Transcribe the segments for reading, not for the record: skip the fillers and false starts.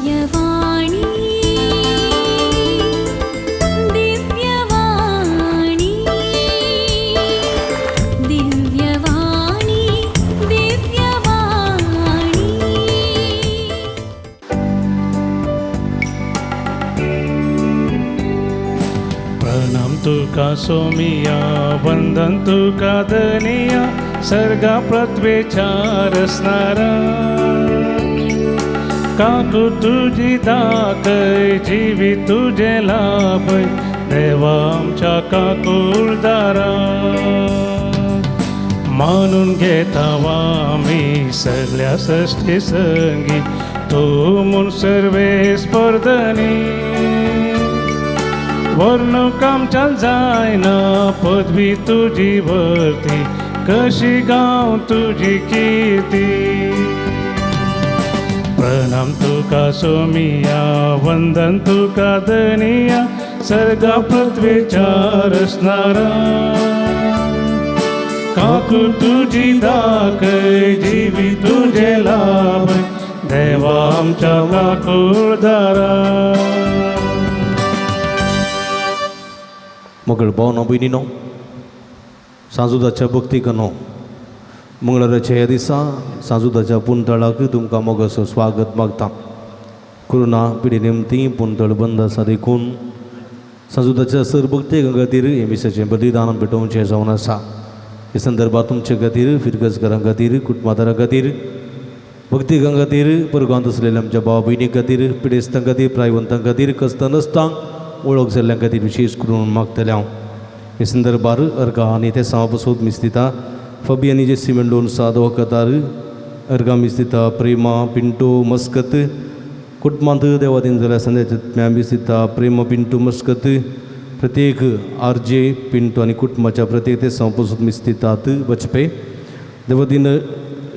दिव्यवाणी दिव्यवाणी दिव्यवाणी दिव्यवाणी। प्रणाम तुका सोमिया, वंदन तुका धनिया, सर्गा पृथ्वेच्या रसणारा। काकू तुझी दाखय, जीवी तुझे लाभय, देवा आमच्या काकुळदारा। मानून घेता आमी सगळ्या सृष्टी संगी, तूं म्हूण सर्वेस्पर्धनी। वर्णूक आमच्यान जायना पदवी तुजी वर्ती, कशी गांव तुजी किर्ती। प्रणाम तुका सोमिया, वंदन तुका धनिया, सर्गा पृथ्वेच्या रसणारा। काकू तुजी दाखय, जीवी तुझे लाभय, देवा आमच्या काकुळदारा। मगळ भावना भयणीनो, सांजुदाच्या भक्तिकानो, मंगळाराच्या ह्या दिसा सांजुदाच्या पुंतळाक तुमकां मोगाचो स्वागत मागता। कोरोना पिढी निमती पुंतळ बंद आसा देखून सांजुदाच्या सर भक्तिकां खातीर हे मिसाचें बलिदान भेटोवचें जावन आसा। हे संदर्भात तुमचे खातीर, फिरगजकारां खातीर, कुटुंबादारां खातीर, भक्तिकां खातीर, परगांत आसलेल्या आमच्या भाव भयणी खातीर, पिडेस्तां खातीर, प्रायवंतां खातीर, कस्तां नसतांक वळख जाल्ल्यां खातीर विशेश करून मागतलें हांव। हे संदर्भार अर्गा आनी ते सांव पसून मिस्तिता फबी आनी जेसी मेंडोन्सा दोहकतार, अर्गा मिस्तिता प्रेमा पिंटो मस्कत, कुटुंबांत देवादीन जाल्यार संध्याच्या मिस्तिता प्रेमा पिंटो मस्कत, प्रत्येक आर जे पिंटो आनी कुटुंबाच्या प्रत्येक ते सांव पसून मिस्तितात बचपे देवादीन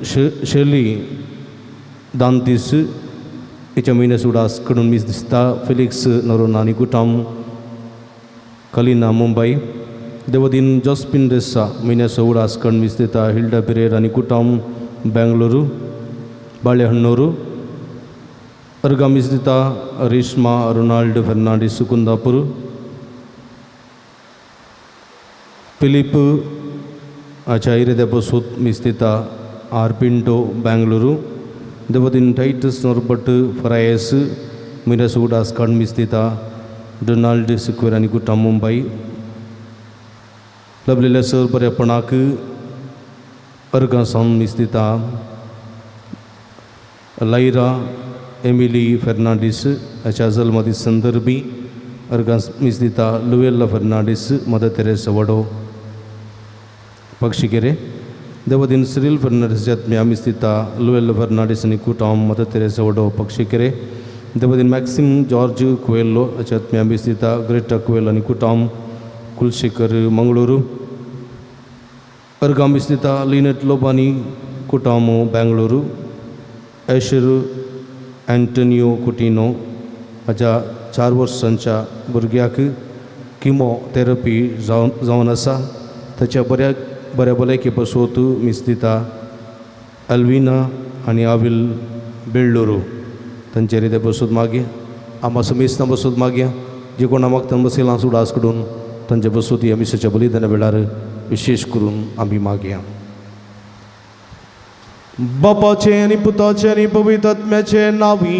शर्ली दांतीस हेच्या म्हयन्या सुडास कडून मीस दिसता फेलिक्स नरोना आनी कुटाम कलिना मुंबय देवदीन जॉस्पिन रेसा म्हयन्याचो उडास कण मीस दिता हिल्डा पिरेर आनी कुटाम बेंगलुरू बाळेहण्णूर अर्गा मीस दिता रेश्मा रोनाल्ड फेर्नांडीस कुंदापूर फिलीप आच्या इरेद्या बसूत मीस दिता आर पिंटो बेंगलुरू देवदीन टायटस नॉर्बर्ट फरायस म्हयन्याचो उडास काड मीस दिता डोनाल्ड सिक्वेर आनी कुटाम मुंबय लभलेल्या सर बरेपणाक अर्गां सावन मीस दिता लायरा एमिली फेर्नांडीस हाच्या जल्मादी संदर्भी अर्गां मीस दिता लुवेल्ला फेर्नांडीस मदर तेरेसा वडो पक्षीकेरे देवदीन सिरील फेर्नांडीस आत्म्या मीस दिता लुवेल्ला फेर्नांडीस आनी कुटाम मदर तेरेसा वडो पक्षीकेरे देवदीन मॅक्सिम जॉर्ज कुवेल्लो हाच्या आत्म्या मीस दिता ग्रेटा कुवेल आनी कुटाम कुलशेखर मंगळुरू अर्गां मीस दिता Lynette लोबानी कुटामो Bengaluru Asher Antonio Coutinho हाच्या 4 वर्सांच्या भुरग्याक किमो थेरपी जावन आसा ताच्या बऱ्या बऱ्या भलायके पासत मीस दिता एल्विना आनी आविल बेळ्ळुरू तांचेर ते बसूत मागया आमा समेस्तां बसूत मागया जे कोणा मागता बसयलां सुडास कडून तांचे बसूत ह्या मिसाच्या बलिदाना वेळार विशेश करून आमी मागया। बापाचे आनी पुताचे आनी पवित्र आत्म्याचे नांवी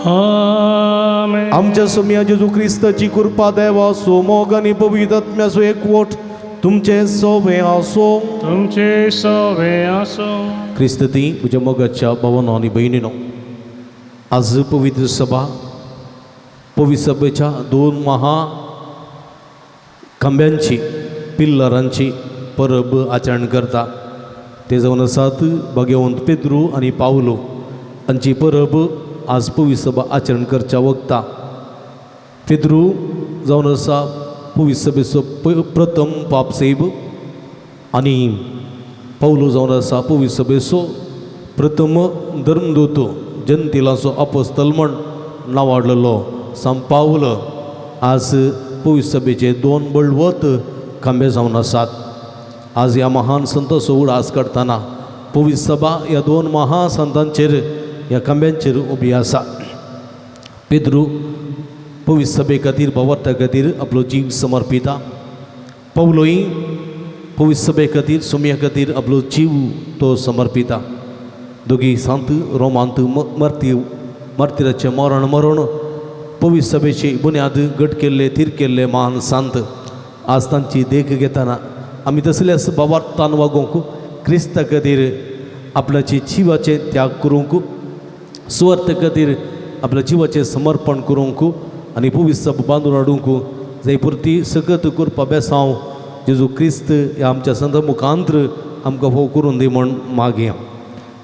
आमेन। आमच्या सोम्या जेजू क्रिस्ताची कृपा देवा सोमोग आनी पवित्र आत्म्याचो एकवट तुमचे सोवे आसो। तुमचे सोवे आसो। क्रिस्त ती म्हज्या मोगाच्या भावानो आनी भयणीनो, आज पवित्र सभा पवित्र सभेच्या 2 महा खांब्यांची पिल्लरांची परब आचरण करता। ते जावन आसात भाग्यवंत पेद्रू आनी पावलो हांची परब आज पवित्र सभा आचरण करच्या वखता। पेद्रू जावन आसा पवित्र सभेचो प्रथम पापसेब आनी पावलो जावन आसा पवित्र सभेचो प्रथम धर्मदूत जनतेलाचो अपोस्तल म्हण नांवाडलेलो सांत पावल आज पवित्र सभेचे 2 बळवत खांबे जावन आसात। आज ह्या महान संताचो उडास काडटना पवित्र सभा ह्या 2 महासंतांचेर ह्या खांब्यांचेर उबी आसा। पेद्रू पवित्र सभे खातीर, भावार्था खातीर आपलो जीव समर्पिता. पावलोय पवित्र सभे खातीर, सोम्या खातीर आपलो जीव तो समर्पिता. दोगी सांत रोमांत मर्ती मार्तिराचें मरण मरण पवित्र सभेची बुन्याद घट केल्ले, थीर केल्ले महान सांत आज तांची देख घेतना आमी तसल्याच भावार्थान वागोवंक, क्रिस्ता खातीर आपल्याचे जिवाचें त्याग करूंक, सुवार्थ खातीर आपल्या जिवाचें समर्पण करूंक आनी पवित्र सभा बांदून हाडूंक जंय पुरती सकत करपा बेसांव जेजू क्रिस्त ह्या आमच्या संत मुखांत्र आमकां फोव करून दी म्हण मागया.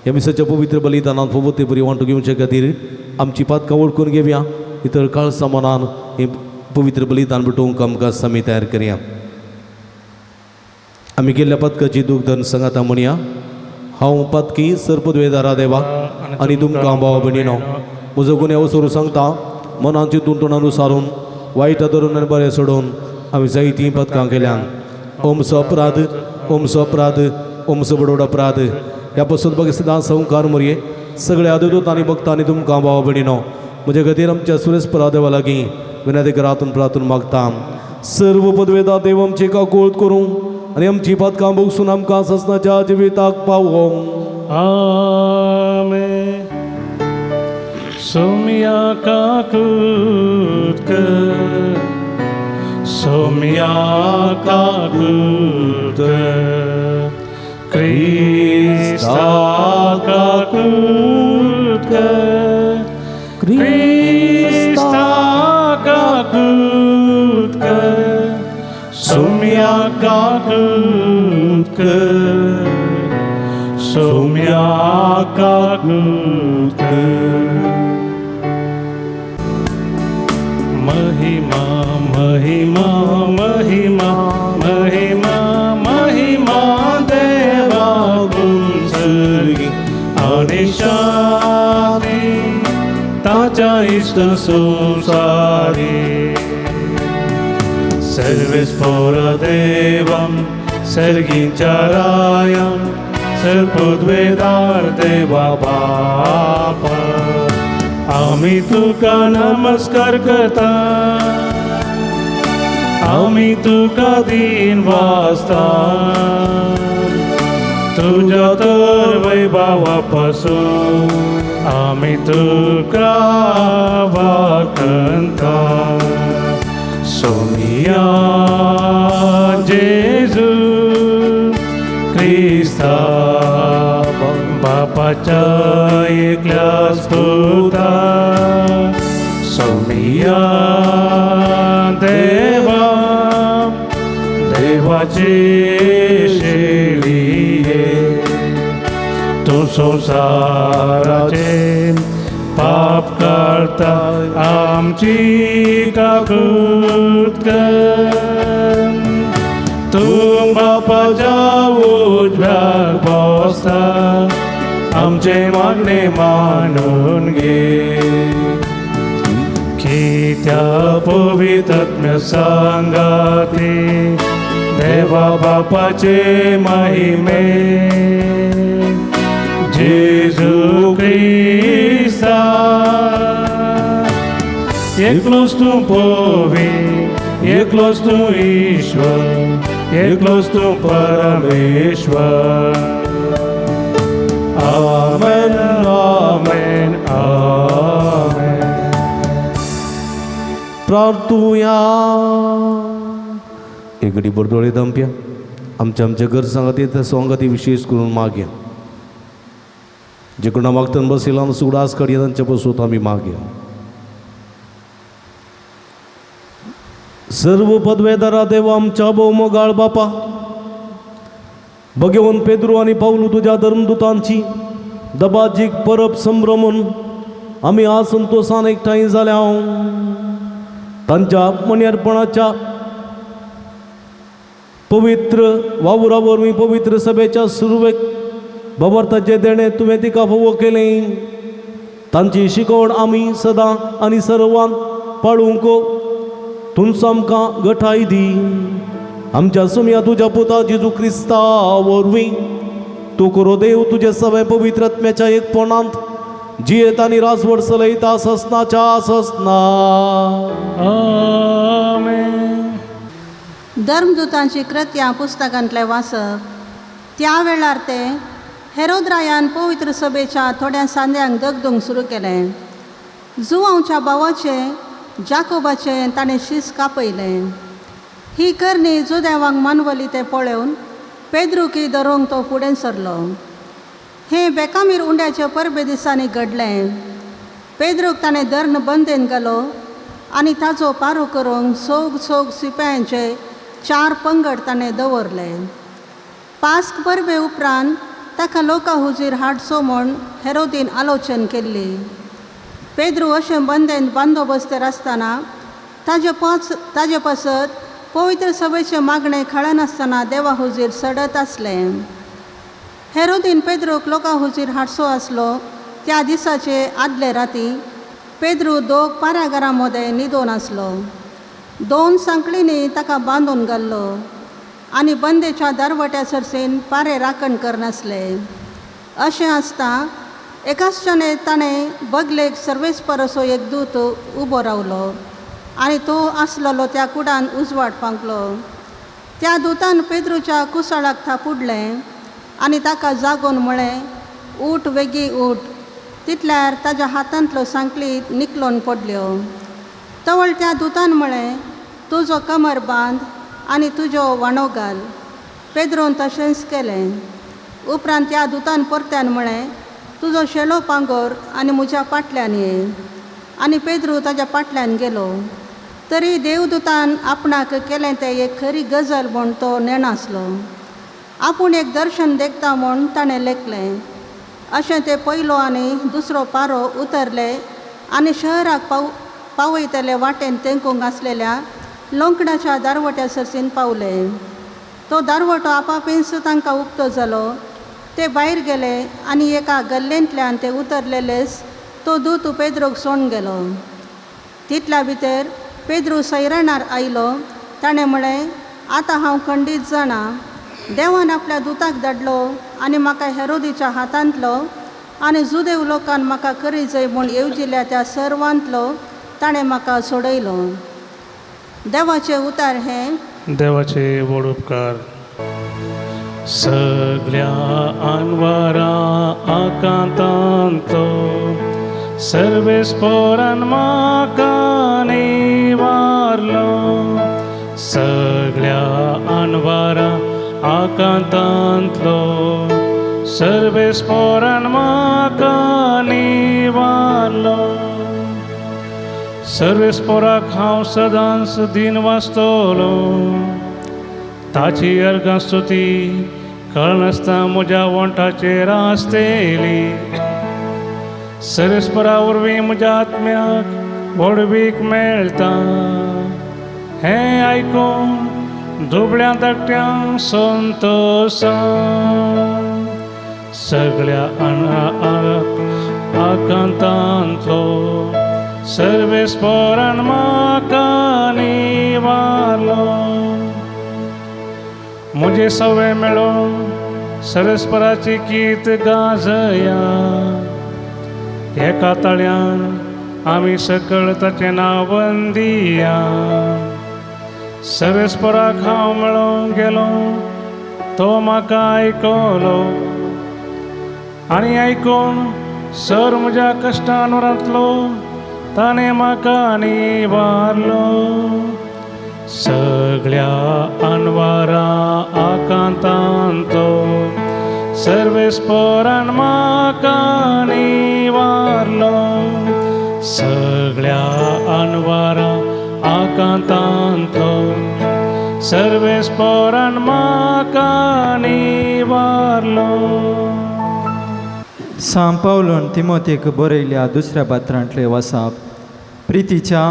ह्या मिसाच्या पवित्र बलिदानांत फोवो ते बरी वांटो घेवचे खातीर आमची पातकां वळखून घेवया. इतर काळसा मनान हें पवित्र बलिदान भेटोवंक आमकां समी तयार करया. आमी केल्ल्या पातकाची दूख धन सांगाता म्हणया. हांव पातकी सर्पद्वेदारा देवा आनी तुमकां भाव भयणीनो म्हजो गुन्यांव सोरू सांगता. मनान चिंतून, तोंडान सारून, वायट धरून आनी बरें सोडून हांवें जायतीं पदकां केल्यान. ओमचो अपराध, ओमचो अपराध, ओमचो बडोड अपराध. ह्या पसून बघ सदां संवकार मोरये सगळ्या देवदूत आनी भक्तांनी तुमकां भाव भयणीनो म्हजे खातीर आमच्या सुरेस्परा देवा लागीं विनंती करातून प्रार्थून मागता. सर्व पदवेदा देव आमची काकूळत करूं आनी आमची पातकां भोगसून आमकां ससनाच्या जिविताक पावोवं. आमेन. सोम्या काकूत कर, सोम्या काकूत कर, क्रिस्ता काकूत कर, क्रिस्ता काकूत कर, सोम्या काकूत कर, सोम्या काकूत कर. महिमा महिमा महिमा महिमा महिमा देवा गुंसर्गी आणि शांती ताच्या इश्ट संसारी. सर्वेस्पोर देवम सर्गींच्या रायम सर्पद्वेदार देवा बापा आमी तुका नमस्कार करता, आमी तुका दीन वाचता. तुज्या तर वैभावा पासून आमी तुका वाकंता. सोमिया जेजू क्रिस्ता बापाच्या एकल्याच पुता, सोमिया देवा देवाचे शेळिये, तूं संवसाराचे पाप काडता आमची काकूत कर. तूं बापाच्या उजव्याक बसता आमचे मागणे मानून घे. कित्या पवित्रत्म्य सांगाती देवा बापाचे महिमे जेजू क्रिस्ता एकलोच तूं पवी, एकलोच तूं ईश्वर, एकलोच तूं परमेश्वर. आमेन आमेन आमेन. प्रार्थुया. एक घडी दोळे दमप्या आमच्या आमच्या घर सांगाती त्या सोंगाती विशेष करून मागया. जे कोणा मागताना बसयला सुडास काडया तांच्या पसून आमी मागया. सर्व पदवेदारा देवा आमच्या भोवमोगाळ बापा, भगवंत पेद्रू आनी पावलू तुज्या धर्मदूतांची दबाजीक परब संभ्रमून आमी आज संतोशान एकठांय जाल्या. तांच्या मन्यारपणाच्या पवित्र वावुरा वरवीं पवित्र सभेच्या सुरवेक बाबर्थाचें देणें तुवें तिका फावो केलें. तांची शिकवण आमी सदां आनी सर्वान पाळूंक तुमचो आमकां गठाय दी. आमच्या सुमया तुज्या पुता जेजू क्रिस्ता वरवीं तूं करो देव तुजे सगळे पवित्र आत्म्याच्या एकपणांत जियेत आनी राजवट चलयता ससनाच्या ससना. आमेन. धर्मदूतांची कृत्यां पुस्तकांतलें वाचप. त्या वेळार ते हेरोद रायान पवित्र सभेच्या थोड्या सांद्यांक दगदूंक सुरू केलें. जुवांवच्या भावाचें जाकोबाचें ताणें शीस कापयलें. ही करणी जुदेवांक मानवली तें पळोवन पेद्रुकी धरूंक तो फुडें सरलो. हें बेकामीर उंड्याचे परबे दिसांनी घडलें. पेद्रूक ताणें धर्ण बंदेन घालो आनी ताचो पारो करूंक सोग सोग सिपायांचे 4 पंगड ताणें दवरले. पास्क परबे उपरांत ताका लोकां हुजीर हाडचो म्हूण हेरोदीन आलोचन केल्ली. पेद्रू अशें बंदेन बंदोबस्तेर आसतना ताजे पासत पवित्र सभेचें मागणें खळनासतना देवा हुजीर सडत आसलें. हेरोदीन पेद्रूक लोकां हुजीर हाडचो आसलो त्या दिसाचे आदले राती पेद्रू दोग पारागारां मदें न्हिदोन आसलो. 2 सांकळींनी ताका बांदून घाल्लो आनी बंदेच्या दरवट्या सरसेन पारे राखण करनासले. अशें आसता एकाच ताणें बगलेक सर्वेस्पर असो एक दूत उबो रावलो आनी तो आसलेलो त्या कुडान उजवाड फांकलो. त्या दुतान पेद्रूच्या कुसाळाक थापुडलें आनी ताका जागोवन म्हळें, उठ वेगीं उठ. तितल्यार ताज्या हातांतलो सांकळी निकलोन पडल्यो. तवळ त्या दुतान म्हळें, तुजो कमर बांद आनी तुज्यो व्हाणो घाल. पेद्रोन तशेंच केलें. उपरांत त्या दुतान परत्यान म्हळें, तुजो शेलो पांगोर आनी म्हज्या पाटल्यान ये. आनी पेद्रू ताज्या पाटल्यान गेलो. तरी देवदूतान आपणाक केलें तें एक खरी गजाल म्हूण तो नेणासलो. आपूण एक दर्शन देखता म्हूण ताणें लेखलें. अशें ते पयलो आनी दुसरो पारो उतरले आनी शहराक पावयतले वाटेन तेंकूंक आसलेल्या लोंकडाच्या दारवट्या सरसीन पावले. तो दारवटो आपापींच तांकां उक्तो जालो. ते भायर गेले आनी एका गल्लेंतल्यान ते उतरलेलेच तो दूत पेद्रूक सोडून गेलो. तितल्या भितर पेद्रू सैराणार आयलो. ताणें म्हळें, आतां हांव खंडीत जाणा देवान आपल्या दुताक धाडलो आनी म्हाका हेरोदीच्या हातांतलो आनी जुदेव लोकान म्हाका करी जय म्हूण येवजिल्या त्या सर्वांतलो ताणें म्हाका सोडयलो. देवाचें उतार हें. देवाचे व्हड उपकार. सगळ्या आनवारा आकांतांतलो सर्वेस्पोरान म्हाका निवारलो. सगळ्या आनवारा आकांतांतलो सर्वेस्पोरान म्हाका निवारलो. सर्वेस्पोराक हांव सदांच दिन वाचतलो. ताची अर्गां स्तुती कळनासतना म्हज्या वंठाचेर आसतली. सर्वेस्परा वरवीं म्हज्या आत्म्याक व्हडवीक मेळटा. हें आयकून दुबळ्या धाकट्यांक संतोशान. सगळ्या आकांतांतलो सर्वेस्पोरान म्हाका निवारलो. म्हजें सवें मेळोन सर्वेस्पराची कीर्त गाजया. एका ताळ्यान आमी सकळ ताचें नांव वंदिया. सर्वेस्पराक हांव मेळोंक गेलो तो म्हाका आयकलो आनी आयकून सर म्हज्या कश्टान ताणें म्हाका निवारलो. सगळ्या अनवारा आकांतांतलो सर्वेस्परान म्हाका निवारलो. सगळ्या अनवारा आकांतांतलो सर्वेस्परान म्हाका निवारलो. सांव पावलोन तिमोतेक बरयल्या दुसऱ्या पात्रांतले वासाप. प्रितीच्या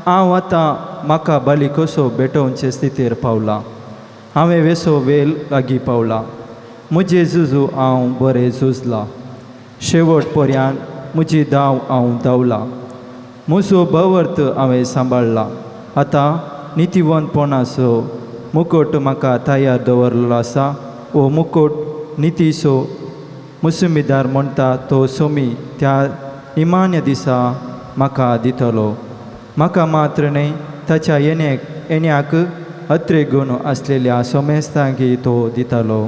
हांव आतां म्हाका बाली कसो भेटोवचे स्थितीर पावला. हांवें वेसो वेल लागीं पावला. म्हजे जुजू हांव बरें झुजला. शेवट पर्यान म्हजी धांव हांव धांवला. म्हजो भवर्त हांवें सांबाळ्ळा. आतां नितीवंतपणाचो मुकोट म्हाका तयार दवरलो आसा. हो मुकोट नितीचो मुसुमीदार म्हणटा तो सोमी त्या निमाण्या दिसा म्हाका दितलो. म्हाका मात्र न्हय ताच्या येण्याक अत्रेगूण आसलेल्या सोमेस्तांकी तो दितालो.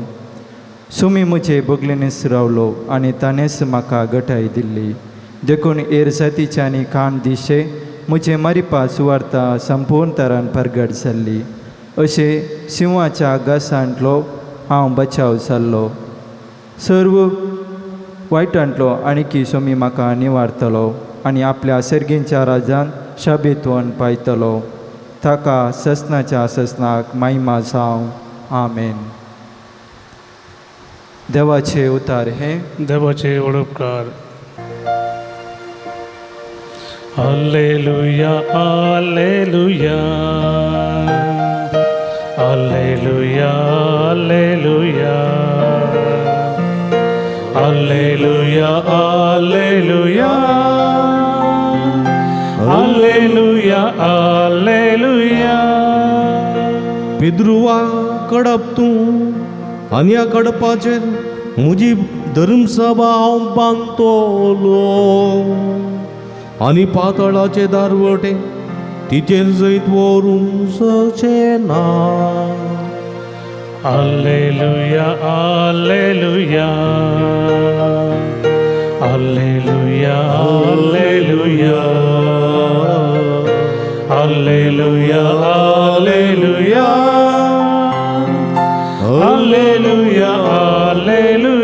सुमी म्हजे बगलेनच रावलो आनी ताणेंच म्हाका गटाय दिल्ली. देखून हेर जातीच्या कान दिशे म्हजे मारिपा सुवार्ता संपूर्ण तरान परगट जाल्ली. अशें शिंवाच्या घासांतलो हांव बचाव जाल्लो. सर्व वायटांतलो आनीकी सोमी म्हाका निवारतलो आनी आपल्या सर्गींच्या राजान शाबेतवन पायतलो. ताका ससनाच्या ससनाक महिमा जावं. आमेन. देवाचे उतार हे देवाचे उपकार. Hallelujah, hallelujah, hallelujah, hallelujah, hallelujah, hallelujah, hallelujah, hallelujah. पिद्रुवा Kadapa तूं आनी ह्या कडपाचेर म्हजी धर्मसभा हांव बांदतलो आनी पातळाचे दारवटे तिचेर जैत व्हरूंक सचें ना. Hallelujah, hallelujah, hallelujah, hallelujah, hallelujah, hallelujah, hallelujah, hallelujah.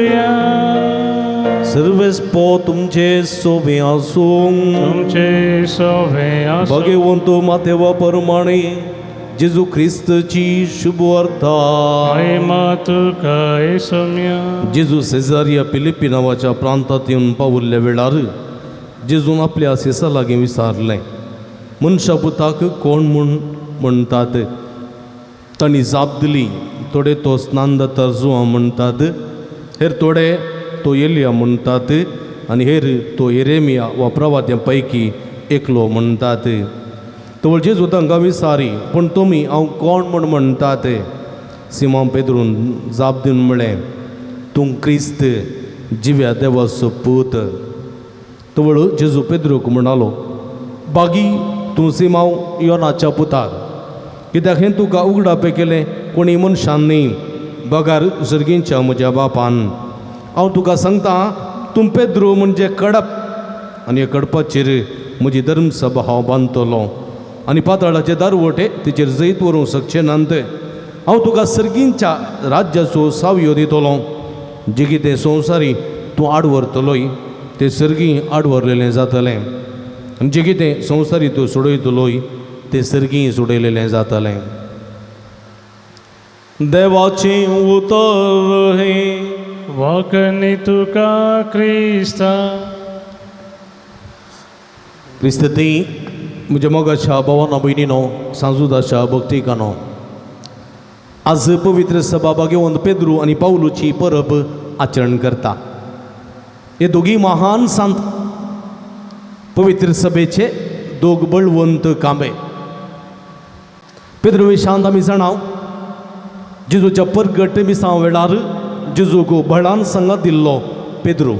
Sarves पो तुमचे सोबे आसूं. तुमचे सोबे आसूं. भगवंत मातेवा परमाणे जेजू ख्रिस्तची शुभवार्ता. महिमा तुका सोम्या. जेजू सेजारिया फिलिप्पी नांवाच्या प्रांतात येवन पावुल्ल्या वेळार जेजून आपल्या सेसा लागीं विचारलें, मनशा पुताक कोण म्हूण म्हणटात? तांणी जाप दिली, थोडे तो स्नानदाता जुआ म्हणटात, हेर थोडे तो एलिया म्हणटात आनी हेर तो एरेमिया वा प्रवाद्या पैकी एकलो म्हणटात. तवळ जेजू तांकां विचारी, पूण तुमी हांव कोण म्हूण म्हणटात? सिमांव पेद्रून जाप दिवन म्हळें, तूं क्रिस्त जिव्या देवाचो पूत. तवळ जेजू पेद्रूक म्हणालो, बागी तूं सिमांव योनाच्या पुताक, कित्याक हें तुका उगडापें केलें कोणी मनशान न्ही बगार सर्गींच्या म्हज्या बापान. हांव तुका सांगता, तूं पेद्रू म्हणजे कडप आनी ह्या कडपाचेर म्हजी धर्मसभा हांव बांदतलो आनी पातळाचे दारवटे तिचेर जैत व्हरूंक शकचे नात. हांव तुका सर्गींच्या राज्याचो सावयो दितलो. जे कितें संवसारी तूं आड व्हरतलोय तें सर्गीं आड व्हरलेलें जातलें आनी जें कितें संवसारी तूं सोडयतलोय तें सर्गीं सोडयलेलें जातलें. देवाचें उतर हें. वाकनी तुका क्रिस्ता. क्रिस्ती म्हज्या मोगाच्या भावानो भयणीनो, सांजुदाच्या भक्तिकानो, आज पवित्र सभा भाग्यवंत पेद्रू आनी पावलूची परब आचरण करता. हे दोगी महान संत पवित्र सभेचे दोग बळवंत कांबे. पेद्रू विशांत आमी जाणाव, जेजूच्या परगट मिसांव वेळार जेजूक बळान संगात दिल्लो पेद्रू,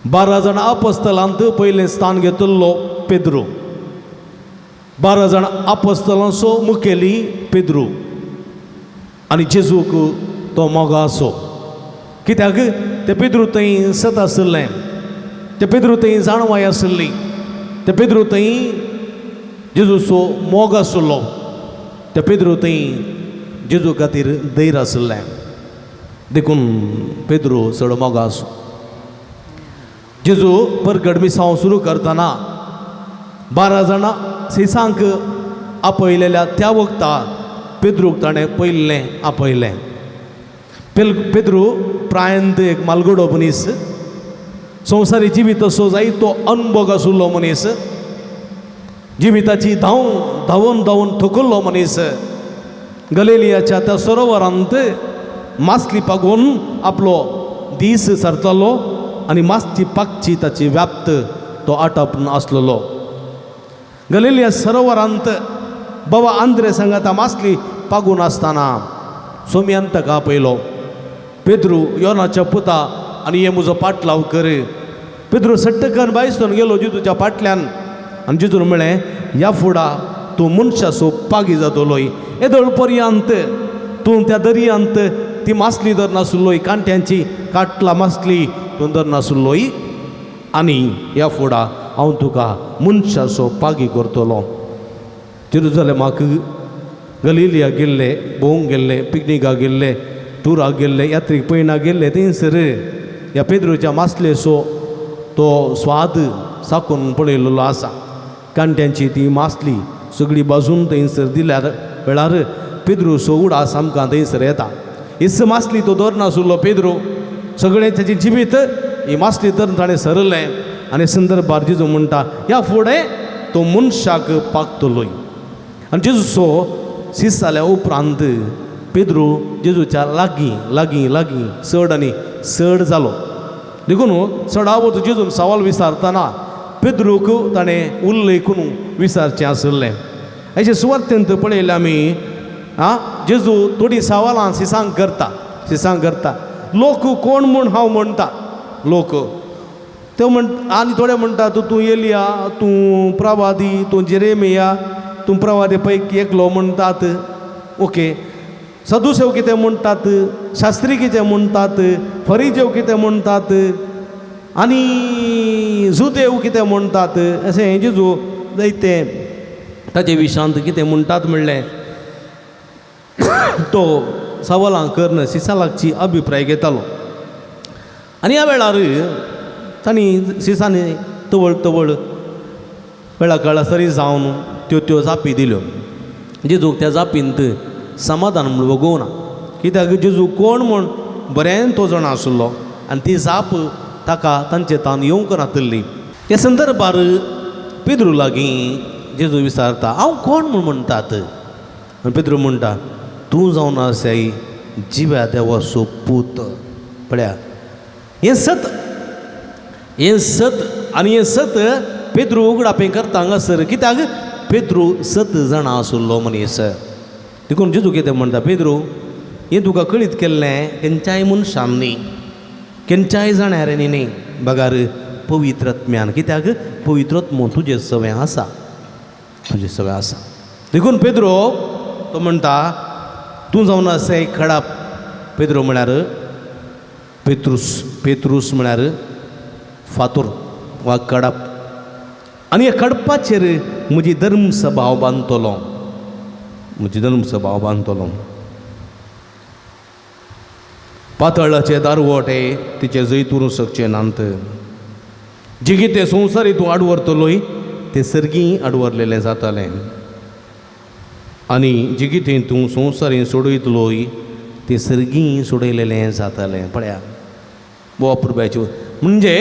12 जाण आपस्तलांत पयलें स्थान घेतिल्लो पेद्रू, 12 जाण आपस्तलांचो मुखेली पेद्रू आनी जेजूक तो मोगा आसो. कित्याक ते पेद्रू थंय सत आशिल्लें, ते पेद्रू थंय जाणवाय आशिल्ली, ते पेद्रू थंय जेजूचो मोग आशिल्लो, ते पेद्रू थंय जेजू खातीर धैर्य आशिल्लें. देखून पेद्रू चड मोग आसो. जेजू परगट मिसांव सुरू करतना 12 जाणां सिसांक आपयलेल्या त्या वखता पेद्रूक ताणें पयलें आपयलें. पेद्रू प्रायंत एक मालगडो मनीस, संवसारी जिवीत असो जायतो अनभोग आशिल्लो मनीस, जिविताची धांव धांवून धांवून थकल्लो मनीस, गलेलियाच्या त्या सरोवरांत मासली पागून आपलो दीस सरतालो आनी मासली पागची ताची व्याप्त तो आटापून आसलेलो. गलेलिया सरोवरांत बाबा आंद्रे सांगाता मासली पागून आसतना सोमयान ताका आपयलो, पेद्रू योनाच्या पुता आनी हे म्हजो पाटलाव कर. पेद्रू सट्टकन बायसून गेलो जेजूच्या फाटल्यान आनी जेजून म्हळें ह्या फुडा तूं मनशाचो पागी जातलोय. येदोळ पर्यंत तूं त्या दर्यांत ती मासली धर नासलोय, कांट्यांची काटला मासली तूं धर नासलोय, आनी ह्या फुडा हांव तुका मनशाचो पागी करतलो. जेरुजलेमाक गलिलिया गेल्ले, भोंवंक गेल्ले, पिकनिकाक गेल्ले, टुराक गेल्ले, यात्रीक पयणाक गेल्ले, थंयसर ह्या पेद्रूच्या मासलेचो तो स्वाद साकून पळयलेलो आसा. कांट्यांची ती मासली सगळी बाजून थंयसर दिल्यार वेळार पेद्रूचो उडास आमकां थंयसर येता. हीच मासली तो दवरनासलो पेद्रू, सगळें ताचें जिवीत ही मासली धरून ताणें सरलें. आनी संदर्भार जेजू म्हणटा ह्या फुडें तो मनशाक पागतलोय. आनी जेजूचो सीस जाल्या उपरांत पेद्रू जेजूच्या लागीं लागीं लागीं चड आनी चड जालो. देखून चडावत जेजून सवाल विचारतना पेद्रूक ताणें उल्लेखून विचारचें आशिल्लें. अशें सुवार्तेंत पळयलें आमी आं जेजू थोडीं सवालां सिसांक करता, सिसांक करता. लोक कोण म्हूण हांव म्हणटा, लोक ते म्हण आनी थोडे म्हणटा तूं एलिया, तूं प्रवादी, तूं जेरेमिया, तूं प्रवादी पैकी एकलो म्हणटात. ओके, सदुसेव कितें म्हणटात, शास्त्री कितें म्हणटात, फरिजेव कितें म्हणटात आनी जुदेव कितें म्हणटात, अशें जेजू जायते ताचे विशांत कितें म्हणटात म्हणलें तो सवालां करून सिसा लागची अभिप्राय घेतालो. आनी ह्या वेळार तांणी सिसांनी तवळ तवळ वेळा काळा सरी जावन त्यो त्यो जापी दिल्यो. जेजूक त्या जापींत समाधान म्हूण वगोवना, कित्याक जेजू कोण म्हूण बऱ्यान तो जाणा आशिल्लो आनी ती जाप ताका तांचे तान येवंक नातिल्ली. ह्या संदर्भार पेद्रू लागीं जेजू विचारता हांव कोण म्हूण म्हणटात? आनी पेद्रू म्हणटा तूं जावन आसाय जिव्या देवाचो पूत. पळया हें सत, हें सत आनी हें सत पेद्रू उगडापें करता हांगासर, कित्याक पेद्रू सत जाणा आशिल्लो मनीस. देखून जेजू कितें म्हणटा, पेद्रू हें तुका कळीत केल्लें खंयच्याय मनशान न्ही, खंयच्याय जाणाऱ्यांनी न्ही, बगार पवित्रत्म्यान. कित्याक पवित्रत्म तुजें सवें आसा, तुजें सवें आसा. देखून पेद्रो तो म्हणटा तूं जावन आसाय खडाप. पेद्रो म्हळ्यार पेत्रूस, पेत्रूस म्हळ्यार फातोर वा कडप, आनी ह्या कडपाचेर म्हजी धर्मसभा हांव बांदतलो, म्हजी धर्मसभा हांव बांदतलो. पातळाचे दारवटे तिचे जैत उरूंक शकचे नात. जे कितें संवसारी तूं आडवरतलोय तें सर्गीं आडवरलेलें जातालें, आनी जे कितें तूं संवसारी सोडयतलोय तें सर्गीं सोडयलेलें जातालें. पळया वापरपाची म्हणजे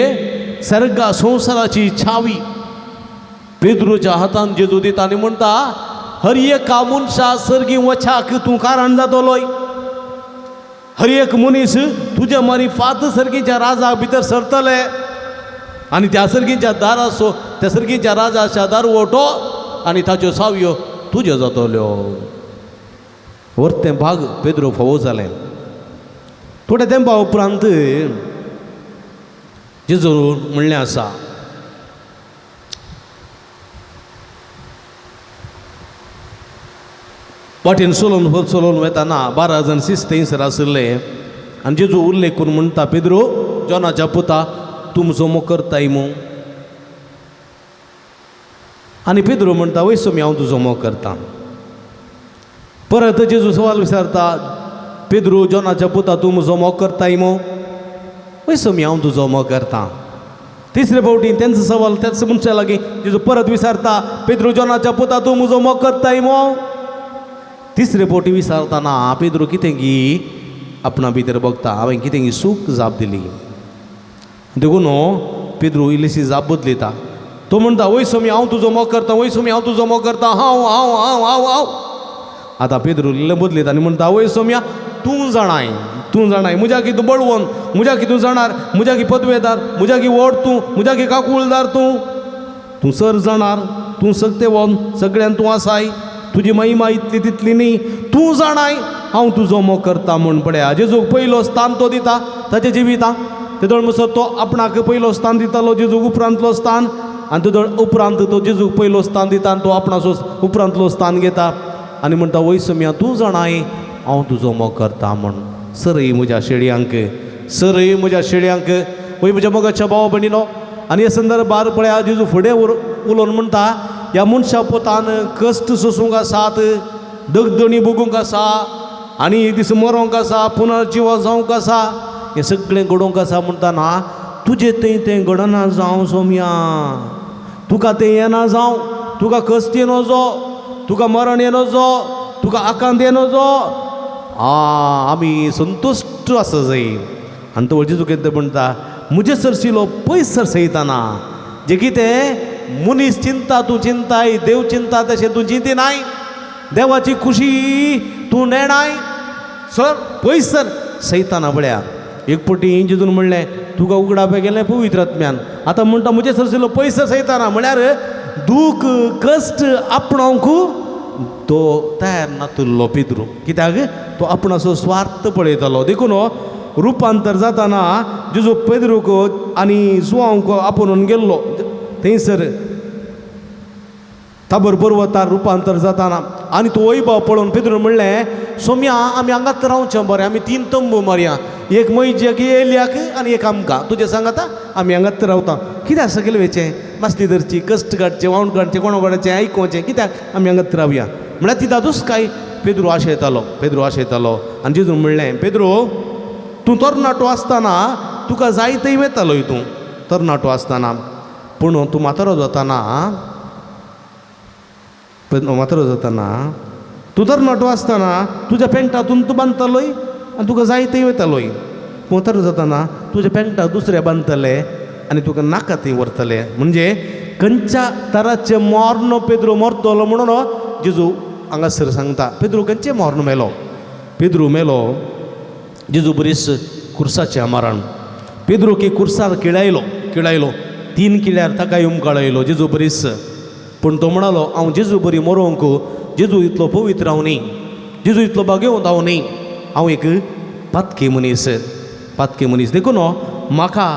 सर्गा संवसाराची छावी पेद्रूच्या हातान जेजू दिता आनी म्हणटा हर एका मनशा सर्गीं वचाक तूं कारण जातलोय. हर एक मनीस तुज्या मारी फात सर्गीच्या राजा भितर सरतले आनी त्या सर्गीच्या दाराचो, त्या सर्गीच्या राजाच्या दारवटो आनी ताच्यो सावयो तुज्यो जातल्यो. वरतें भाग पेद्रो फावो जालें. थोड्या तेंपा उपरांत जेजू म्हणलें आसा वाटेन चलोवन चलोवन वेताना 12 जाण शिस्त थंयसर आशिल्ले आनी जेजू उल्लेख करून म्हणटा पेद्रो जॉनाच्या पुता तूं म्हजो मोग करताय मू? आनी पेद्रो म्हणटा वय सोमी हांव तुजो मोग करता. परत जेजू सवाल विचारता पेद्रो जॉनाच्या पुता तूं म्हजो मोग करताय मू? वय सोमी हांव तुजो मोग करता. तिसरे फावटी तेंचो सवाल त्याच मनशा लागीं जेजू परत विचारता पेद्रो जॉनाच्या पुता तूं म्हजो मोग करताय मू? तिसरे फावटी विचारतना पेद्रो कितें की आपणा भितर बगता हांवें कितें की सूख जाप दिली. देखून पेद्रो इल्लीशी जाप बदलिता. तो म्हणटा वय सोमी हांव तुजो मोग करता, वय सोमी हांव तुजो मोग करता, हांव हांव हांव हांव हांव. आतां पेद्रो इल्लें बदलिता आनी म्हणटा वय सोम्या तूं जाणाय, तूं जाणाय म्हज्या की तूं बळवंत, म्हज्या की तूं जाणार, म्हज्या की पदवेदार, म्हज्या की व्हड तूं, म्हज्या की काकुळदार तूं, तूं सर जाणार, तूं सक्तेवन सगळ्यान तूं आसाय, तुजी महिमा इतली तितली न्ही, तूं जाणाय हांव तुजो मोग करता म्हूण. पळया जेजूक पयलो स्थान तो दिता ताच्या जिवितांत. तेदोळ म्हणसर तो आपणाक पयलो स्थान दितालो, जेजूक उपरांतलो स्थान, आनी तेदोळ उपरांत तो जेजूक पयलो स्थान दिता आनी तो आपणाचो उपरांतलो स्थान घेता आनी म्हणटा, वय सोम्या तूं जाणाय हांव तुजो मोग करता म्हण. सरय म्हज्या शेळयांक, सरय म्हज्या शेळयांक. वय म्हज्या मोगाच्या भाव भयणीनो, आनी हे संदर्भार पळया जेजू फुडें उलोवन म्हणटा, ह्या मनशा पोतान कश्ट सोसूंक आसात, दगदणी भोगूंक आसा, आनी एक दीस मरोंक आसा, पुनर्जिवा जावंक आसा, हें सगळें घडोवंक आसा. म्हणटाना तुजें थंय तें घडना जावं सोम्या, तुका तें येना जावं, तुका कश्ट येनजो, तुका मरण येनजो, तुका आकांत येनजो, आमी संतुश्ट आसा जाय. आनी तो जेजू कितें म्हणटा, म्हजे सरशिलो पयस सरसयताना जे कितें मनीस चिंता तूं चिंताय, देव चिंता तशें तूं चिंतिनाय, देवाची खुशी तूं नेणाय, सर पयस सर सैताना. पळया एक पटी जेजून म्हणलें तुका उगडापे गेलें पवित्र आत्म्यान, आतां म्हणटा म्हजे सरशिलो पयस सर सैताना, म्हळ्यार दूख कश्ट आपणावंक तो तयार नातुल्लो पेद्रू, कित्याक तो आपणाचो स्वार्थ पळयतालो. देखून रुपांतर जाताना जेजू पेद्रूक आनी जुवांक आपोवन गेल्लो थंयसर ताबर पर्वतार रुपांतर जाताना, आनी तो वैभव पळोवन पेद्रून म्हणलें, सोम्या आमी हांगाच रावचें बरें, आमी 3 तंबू मारया, एक मैज्याक, एलियाक आनी एक आमकां, तुजें सांगाता आमी हांगाच रावता. कित्याक सगळें वयचें, मासली धरची, कश्ट काडचें, वावण काडचें, कोणो काडचें, आयकोचें, कित्याक आमी हांगाच रावया. म्हळ्यार ती दादूस काय पेद्रू आशेतालो, पेद्रू आशेतालो. आनी जेजून म्हणलें, पेद्रू तूं तरणाटो आसतना तुका जाय थंय वेतालोय तूं तरणाटो आसतना, पूण तूं म्हातारो जाताना, म्हातारो जाताना तूं तरणाटो आसतना तुज्या पेंटातून तूं बांदतालोय आनी तुका जाय थंय वतालोय, म्हातारो जाताना तुज्या पेंटाक दुसरे बांदतले आनी तुका नाका थंय व्हरतले. म्हणजे खंयच्या तराचें मर्ण पेद्रू मरतलो म्हणून जेजू हांगासर सांगता. पेद्रू खंयचें मर्ण मेलो, पेद्रू मेलो जेजू बरीस कुर्साचें मरण. पेद्रू की कुर्सार किळायलो, किळायलो 3 किळ्यार ताका उमकाळयलो जेजू बरीस. पूण तो म्हणालो, हांव जेजू बरी मरोंक जेजू इतलो पवित्र हांव न्ही, जेजू इतलो भाग्यवंत हांव न्ही, हांव एक पातकी मनीस, पातकी मनीस, देखून म्हाका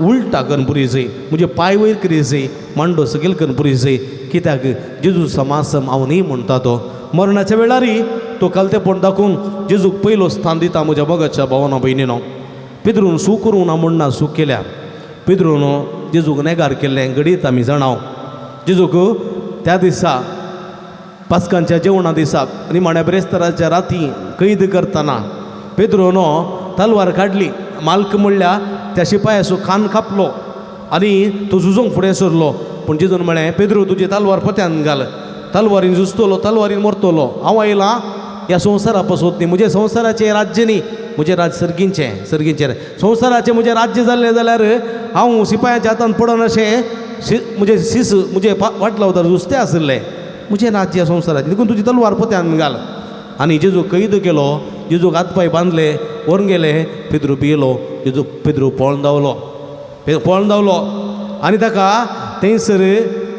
उलटा करून पुरी जाय, म्हजे पांय वयर करी जाय, मांडो सकयल करून पुरी जाय, कित्याक जेजू समासम हांव न्ही म्हणटा तो. मरणाच्या वेळारय तो कालतेपण दाखोवन जेजूक पयलो स्थान दिता. म्हज्या मोगाच्या भावना भयणीनो, पेद्रून सू करूंक ना म्हणना सूक केल्या, पेद्रून जेजूक नेगार केल्लें घडीत आमी जाणाव. जेजूक त्या दिसा पास्कांच्या जेवणा दिसा निमाण्या ब्रेस्ताराच्या राती कैद करतना पेद्रून तलवार काडली, माल्क म्हणल्या त्या शिपायाचो कान कापलो आनी तो झुजोंक फुडें सरलो. पूण जेजून म्हळें, पेद्रू तुजी तलवार पोत्यान घाल, तलवारीन झुजतलो, तलवारीन मरतलो, हांव आयलां ह्या संवसारा पासत न्ही, म्हजें संवसाराचें राज्य न्ही, म्हजें राज्य सर्गींचें, सर्गींचें. संवसाराचें म्हजें राज्य जाल्लें जाल्यार हांव शिपायाच्या हातान पडन अशें म्हजें सीस म्हजें वाट लावतार झुजते आशिल्लें, म्हजें राज्य संवसाराचें, देखून तुजी तलवार पोत्यान घाल. आनी जेजू कैद केलो, जेजूक हात पांय बांदले, व्हरून गेले, पेद्रू भियेलो, जेजू पेद्रू पळोवन धांवलो, पळोवन धांवलो आनी ताका थंयसर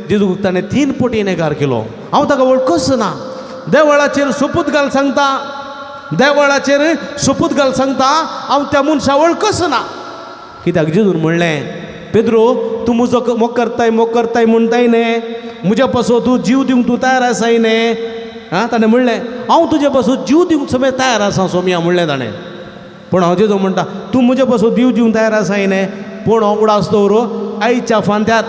जेजूक ताणें 3 पटी नेगार केलो. हांव ताका वळखच ना, देवळाचेर सोपूत घाल सांगता, देवळाचेर सोपूत घाल सांगता, हांव त्या मनशा वळखच ना. कित्याक जेजून म्हणलें, पेद्रू तूं म्हजो मोग करताय, मोग करताय म्हणटाय न्ही, म्हज्या पासून तूं जीव दिवंक तूं तयार आसाय न्ही. आं, ताणें म्हणलें, हांव तुजे पासून जीव दिवंक समेत तयार आसा सोम्या म्हणलें ताणें. पूण हांव जेजू म्हणटा, तूं म्हजे पासून जीव दिवंक तयार आसाय न्ही, पूण हांव उडास दवरू आयच्या फांत्यार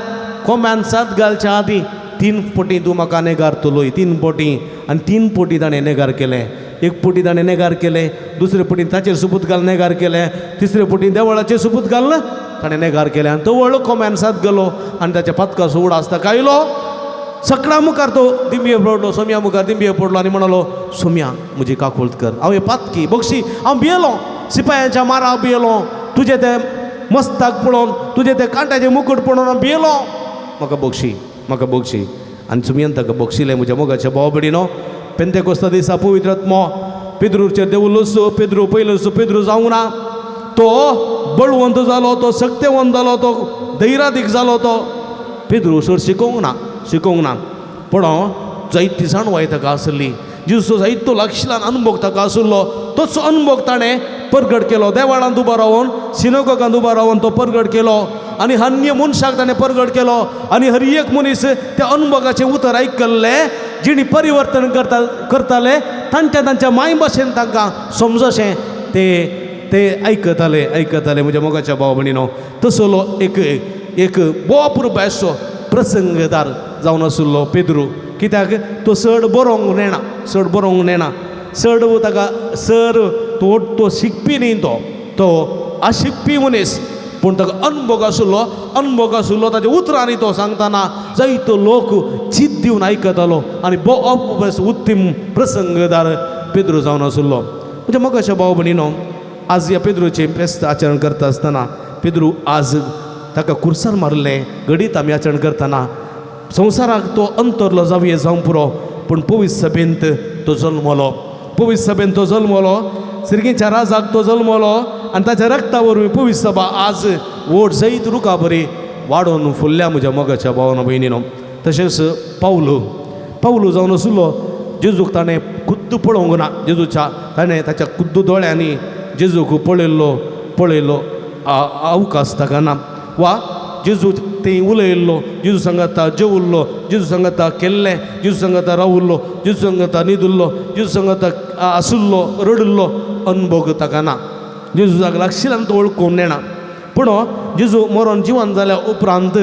कोम्यान सात घालच्या आदीं 3 पटी तूं म्हाका नेगारतलोय, 3 पटी. आनी 3 पटी ताणें नेगार केलें. 1 पटी ताणें नेगार केलें, दुसरे पटी ताचेर सोपूत घाल नेगार केलें, तिसरे पटी देवळाचेर सोपूत घाल ताणें नेगार केलें. आनी तो व्हडलो कोम्यान सात गेलो आनी ताच्या पातकाचो उडास ताका आयलो. सगळ्या मुखार तो दिंबये पडलो, सोम्या मुखार दिंबये पडलो आनी म्हणालो, सोम्या म्हजी काकूळत कर, हांव हे पातकी बक्षी, हांव भियेलो, सिपायांच्या मारा भियेलो, तुजें तें मस्ताक पळोवन, तुजें तें कांट्याचें मुकूट पळोवन हांव भियेलो, म्हाका बक्षी, म्हाका बक्षी. आनी सुमयान ताका बक्षिलें. म्हज्या मोगाच्या भाव भयणीनो, पेंतेकोस्ता दिसा पवित्र आत्मो पेद्रूचेर देवलोसो, पेद्रू पयलोसो पेद्रू जावंक ना, तो बळवंत जालो, तो शक्तेवंत जालो, तो धैर्यादीक जालो. तो पेद्रू सर शिकोवंक ना, शिकोवंक ना, पूण जायती जाणवाय ताका आसली. जेजूचो जायतो लागशिल्ल्यान अनुभव ताका आशिल्लो, तोच अनुभव ताणें परगट केलो. देवाळांत उबो रावन, सिनोगोगांत उबो रावन तो परगट केलो आनी अन्य मनशाक ताणें परगट केलो आनी हर एक मनीस त्या अनुभवाचें उतर आयकल्लें, जिणी परिवर्तन करताले तांच्या तांच्या मायभाशेन तांकां समजशें ते ते आयकताले आयकताले. म्हज्या मोगाच्या भाव भयणीनो, तसलो एक एक बोव बेसो प्रसंगदार जावन आशिल्लो पेद्रू. कित्याक तो चड बरोवंक नेणा, चड बरोवंक नेणा, चड ताका सर तो तो शिकपी न्ही, तो तो आशिकपी मनीस, पूण ताका अनुभव आशिल्लो, अनुभव आशिल्लो. ताच्या उतरांनी तो सांगतना जायतो लोक चित दिवन आयकतालो आनी बोव उत्तम प्रसंगदार पेद्रू जावन आशिल्लो. म्हज्या मोगाच्या भाव भयणीनो, आज ह्या पेद्रूचें फेस्त आचरण करता आसतना पेद्रू आज ताका कुर्सार मारलें घडीत आमी आचरण करतना संवसाराक तो अंतरलो जावये जावं पुरो, पूण पवित्र सभेंत तो जल्मलो, पवित्र सभेंत तो जल्मलो, सिरगेच्या राजाक तो जल्मलो आनी ताच्या रक्ता वरवीं पवित्र सभा आज व्हड जैत रुखा बरी वाडोवन फुल्ल्या. म्हज्या मोगाच्या भावान भयणीनो, तशेंच पावलू, पावलू जावन आशिल्लो जेजूक ताणें खुद्द पळोवंक ना, जेजूच्या ताणें ताच्या खुद्द दोळ्यांनी जेजूक पळयल्लो पळयल्लो अवकाश ताका ना, वा जेजू थंय उलयल्लो, जेजू सांगाता जेवल्लो, जेजू सांगाता केल्लें, जेजू सांगाता रावल्लो, जेजू सांगाता न्हिदुल्लो, जेजू सांगाता आसुल्लो, रडिल्लो अनुभव ताका ना. जेजूक लागशिल्ल्यान तो वळखूंक नेणा. पूण जेजू मरोन जिवन जाल्या उपरांत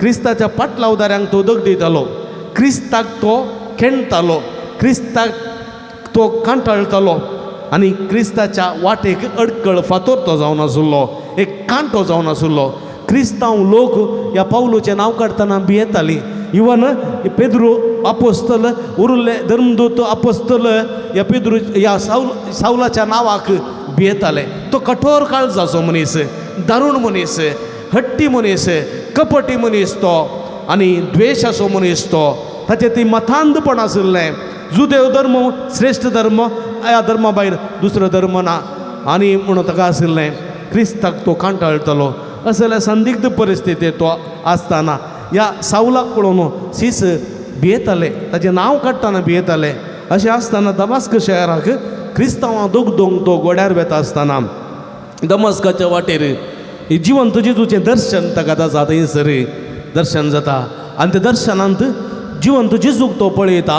क्रिस्ताच्या पाटलावदाऱ्यांक तो दगडितालो, क्रिस्ताक तो खेणटालो, क्रिस्ताक तो कांटाळटालो आनी क्रिस्ताच्या वाटेक अडकळ फातोर तो जावन आशिल्लो, एक कांटो जावन आशिल्लो. क्रिस्तांव लोक ह्या पावलूचें नांव काडटना भियेतालीं. इवन पेद्रू आपोस्तल, उरिल्ले धर्मदूत आपोस्तल ह्या पेद्रू ह्या सावलाच्या नांवाक भियेताले. तो कठोर काळजाचो मनीस, दारूण मनीस, हट्टी मनीस, कपटी मनीस तो आनी द्वेशाचो मनीस तो. ताचें ती मतांधपण आशिल्लें. जुदेव धर्म श्रेश्ठ धर्म, ह्या धर्मा भायर दुसरो धर्म ना आनी म्हणून ताका आशिल्लें. क्रिस्ताक तो कांटाळटालो. असल्या संदिग्ध परिस्थितींत तो आसतना ह्या सावलाक पळोवन सीस भियेताले, ताचें नांव काडटना भियेताले. अशें आसतना दमास्क शहराक क्रिस्तांवां दोग तो गोड्यार वेता आसतना दमस्काच्या वाटेर जिवंत जेजूचें दर्शन ताका जाता, थंयसर दर्शन जाता आनी त्या दर्शनांत जिवंत जेजूक तो पळयता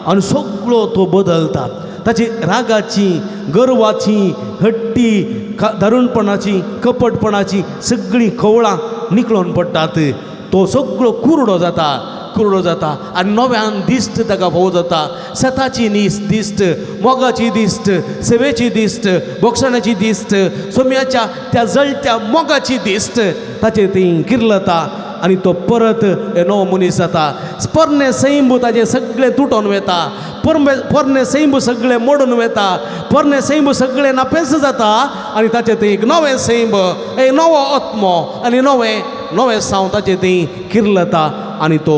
आनी सगळो तो बदलता. ताची रागाची, गर्वाची, हट्टी, दारुणपणाची, कपटपणाची सगळीं खवळां निकळून पडटात. तो सगळो कुरडो जाता, कुरडो जाता आनी नव्यान दिश्ट ताका फावो जाता. सताची नीस दिश्ट, मोगाची दिश्ट, सेवेची दिश्ट, बोक्षणाची दिश्ट, सोम्याच्या त्या जळत्या मोगाची दिश्ट ताचेर ती किर्लता आनी तो परत नवो मनीस जाता. पोरणें सैंब ताजें सगळें तुटोन वेता, पोरणें सैंब सगळें मोडून वेता, पोरणें सैंब सगळें नापेस जाता आनी ताचें थंय एक नवें सैंब, एक नवो आत्मो आनी नवें नवें साव ताचें थंय किर्लता आनी तो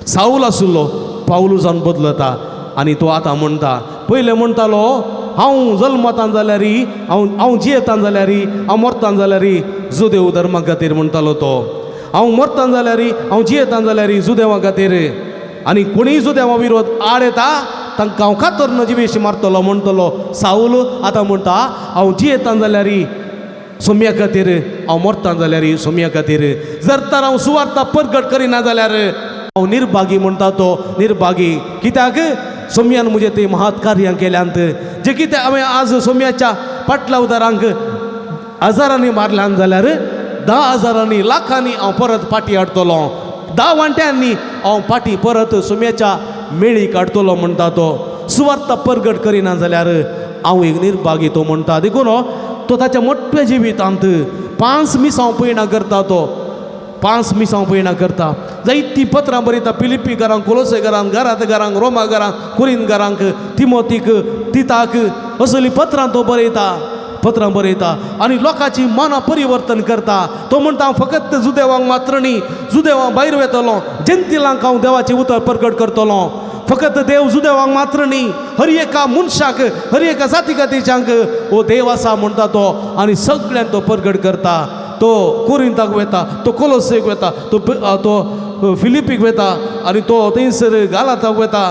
सावल आशिल्लो पावलू जावन बदलता. आनी तो आतां म्हणटा, पयलें म्हणटालो हांव जल्मतां जाल्यार, हांव हांव जियेतां जाल्यार, हांव मरतां जाल्यार जुदेव धर्मा खातीर म्हणटालो तो. हांव मरतां जाल्यार, हांव जियेतां जाल्यार जुदेवा खातीर, आनी कोणीय जुदेवा विरोध आड येता तांकां हांव कातरन जिवेशी मारतलो म्हणटलो सावल. आतां म्हणटा हांव जियेतां जाल्यार सोम्या खातीर, हांव मरतां जाल्यार सोम्या खातीर. जर तर हांव सुवार्ता परगट करिना जाल्यार हांव निर्भागी म्हणटा तो, निर्भागी. कित्याक सोम्यान म्हजें ती महत् कार्यां केल्यांत, जे कितें हांवें आज सोम्याच्या पाटलावदारांक हजारांनी मारल्यान जाल्यार 10,000 लाखांनी हांव परत पाटी हाडटलो, 10 वांट्यांनी हांव पाटी परत सोम्याच्या मेळी काडटलो म्हणटा तो. सुवार्ता परगट करिना जाल्यार हांव एक निर्भागी तो म्हणटा. देखून तो ताच्या मोठ्या जिवितांत 5 मिसांव पयणां करता, तो 5 मिसांव पयणां करता. जायतीं पत्रां बरयता फिलिप्पी घरांक, कोलोसे घरांक, घरांत घरांक, रोमा घरांक, कुरीन घरांक, तिमोतीक, तिताक असलीं पत्रां तो बरयता, पत्रां बरयता आनी लोकांची मनां परिवर्तन करता. तो म्हणटा हांव फकत जुदेवांक मात्र न्ही, जुदेवां भायर वेतलो, जेंतिलांक हांव देवाचें उतर परगट करतलो. फकत देव जुदेवांक मात्र न्ही, हर एका मनशाक, हर एका जाती कातीच्यांक हो देव आसा म्हणटा तो आनी सगळ्यांक तो परगट करता. तो कोरिंताक वेता, तो कोलोसेक वेता, तो तो फिलिपीक वेता आनी तो थंयसर गालाताक वेता.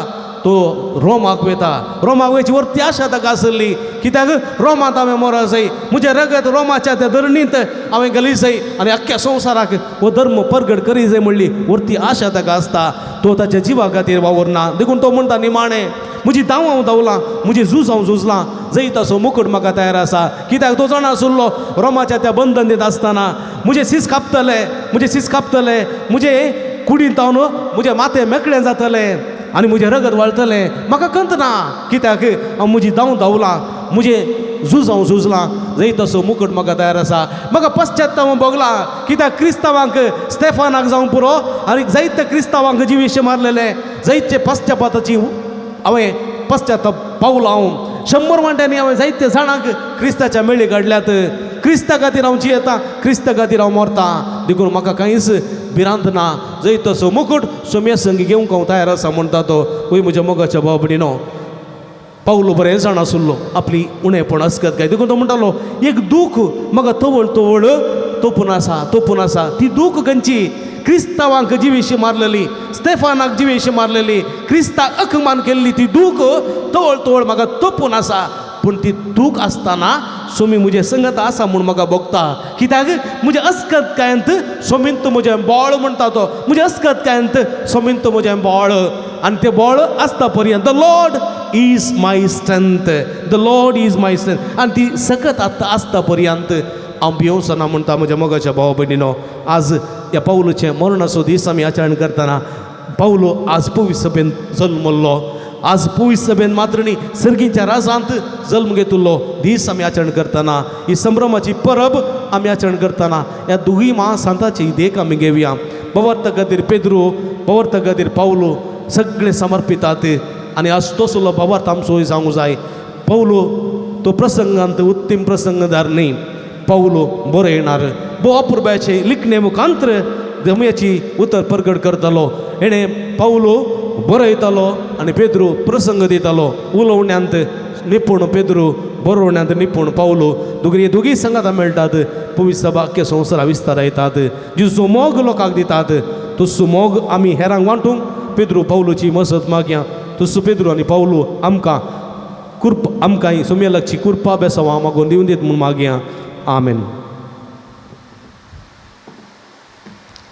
तो रोमाक वयता. रोमाक वयची वरती आशा ताका आसली, कित्याक रोमांत हांवें मरो जाय, म्हजें रगत रोमाच्या त्या धरणींत हांवें घाली जाय आनी अख्ख्या संवसाराक हो धर्म परगट करी जाय म्हणली वरती आशा ताका आसता. तो ताच्या जिवा खातीर वावुरना, देखून तो म्हणटा निमाणें म्हजी धांव हांव धांवलां, म्हजी झूज हांव झुजलां, जैताचो मुकूट म्हाका तयार आसा. कित्याक तो जाणा आसलो रोमाच्या त्या बंधनीत आसतना म्हजें सीस कापतले, म्हजें सीस कापतले, म्हजें कुडींत हांव म्हजें माथें मेकळें जातलें आनी म्हजें रगत वाळटलें, म्हाका कंत ना, कित्याक हांव म्हजी धांव धांवलां, म्हजें झूज हांव झुजलां, जैताचो मुकूट म्हाका तयार आसा. म्हाका पश्चाताप भोगला, कित्याक क्रिस्तांवांक स्टेफानाक जावंक पुरो आनी जायते क्रिस्तांवांक जिविशे मारलेले, जायते पश्चातापाची हांवें पश्चाताप पावलो. हांव 100 वांट्यांनी हांवें जायते जाणांक क्रिस्ताच्या मेळी काडल्यात. क्रिस्ता खातीर हांव जियेतां, क्रिस्ता खातीर हांव मरतां, देखून म्हाका कांयच भिरांत ना. जैताचो मुकूट सोम्या संगी घेवंक हांव तयार आसा म्हणटा तो. वय म्हज्या मोगाच्या भाव भयणीनो, पावलो बरें जाण आसलो आपली उणेपण अस्कत काय, देखून तो म्हणटालो एक दूख म्हाका तवळ तवळ तोपून आसा, तोपून आसा. ती दूख खंयची? क्रिस्तांवांक जिवेशी मारलेली, स्टेफानाक जिवेशी मारलेली, क्रिस्ताक अकमान केल्ली ती दूख तवळ तवळ म्हाका तोपून आसा. पूण ती दूख आसतना सोमी म्हजें संगत आसा म्हूण म्हाका भोगता, कित्याक म्हजें अस्कत कायंत सोमींत म्हजें बोळ म्हणटा तो, म्हजें अस्कत कायंत सोमींत म्हजें बोळ, आनी तें बोळ आसता पर्यंत the Lord is my strength, the Lord is my strength, आनी ती सकत आतां आसता पर्यंत हांव भियोवचो म्हणटा. म्हज्या मोगाच्या भाव भयणीनो, आज ह्या पावलूचें मरणाचो दीस आमी आचरण करतना, पावलो आज पवित्र सभेन जल्मल्लो, आज पवित्र सभेन मात्र न्ही सर्गीच्या राजांत जल्म घेतिल्लो दीस आमी आचरण करतना, ही संभ्रमाची परब आमी आचरण करतना ह्या दोगूय महासंताची देख आमी घेवया. भावार्था खातीर पेद्रू, भावार्था खातीर पावलो सगळे समर्पितात आनी आज तसलो भावार्थ आमचोय जावंक जाय. पावलो तो प्रसंगांत उत्तम प्रसंगदार न्ही, पावलो बरो येणार भोव अपुरबायचे लिखणे मुखांत्र दमयाची उतर परगट करतालो. हेणें पावलो बरयतालो आनी पेद्रू प्रसंग दितालो. उलोवण्यांत निपूण पेद्रू, बरोवण्यांत निपूण पावलो. दोगी दोगी संगातां मेळटात, पवित्र सभा अख्ख्या संवसारा विस्तार येतात, जिजो मोग लोकांक दितात तसो मोग आमी हेरांक वांटूंक पेद्रू पावलूची मसत मागया. तसो पेद्रू आनी पावलू आमकां कुर्प आमकां सोम्या लागची कुर्पा बेसांवां मागून दिवन दीत म्हूण मागया. आमेन.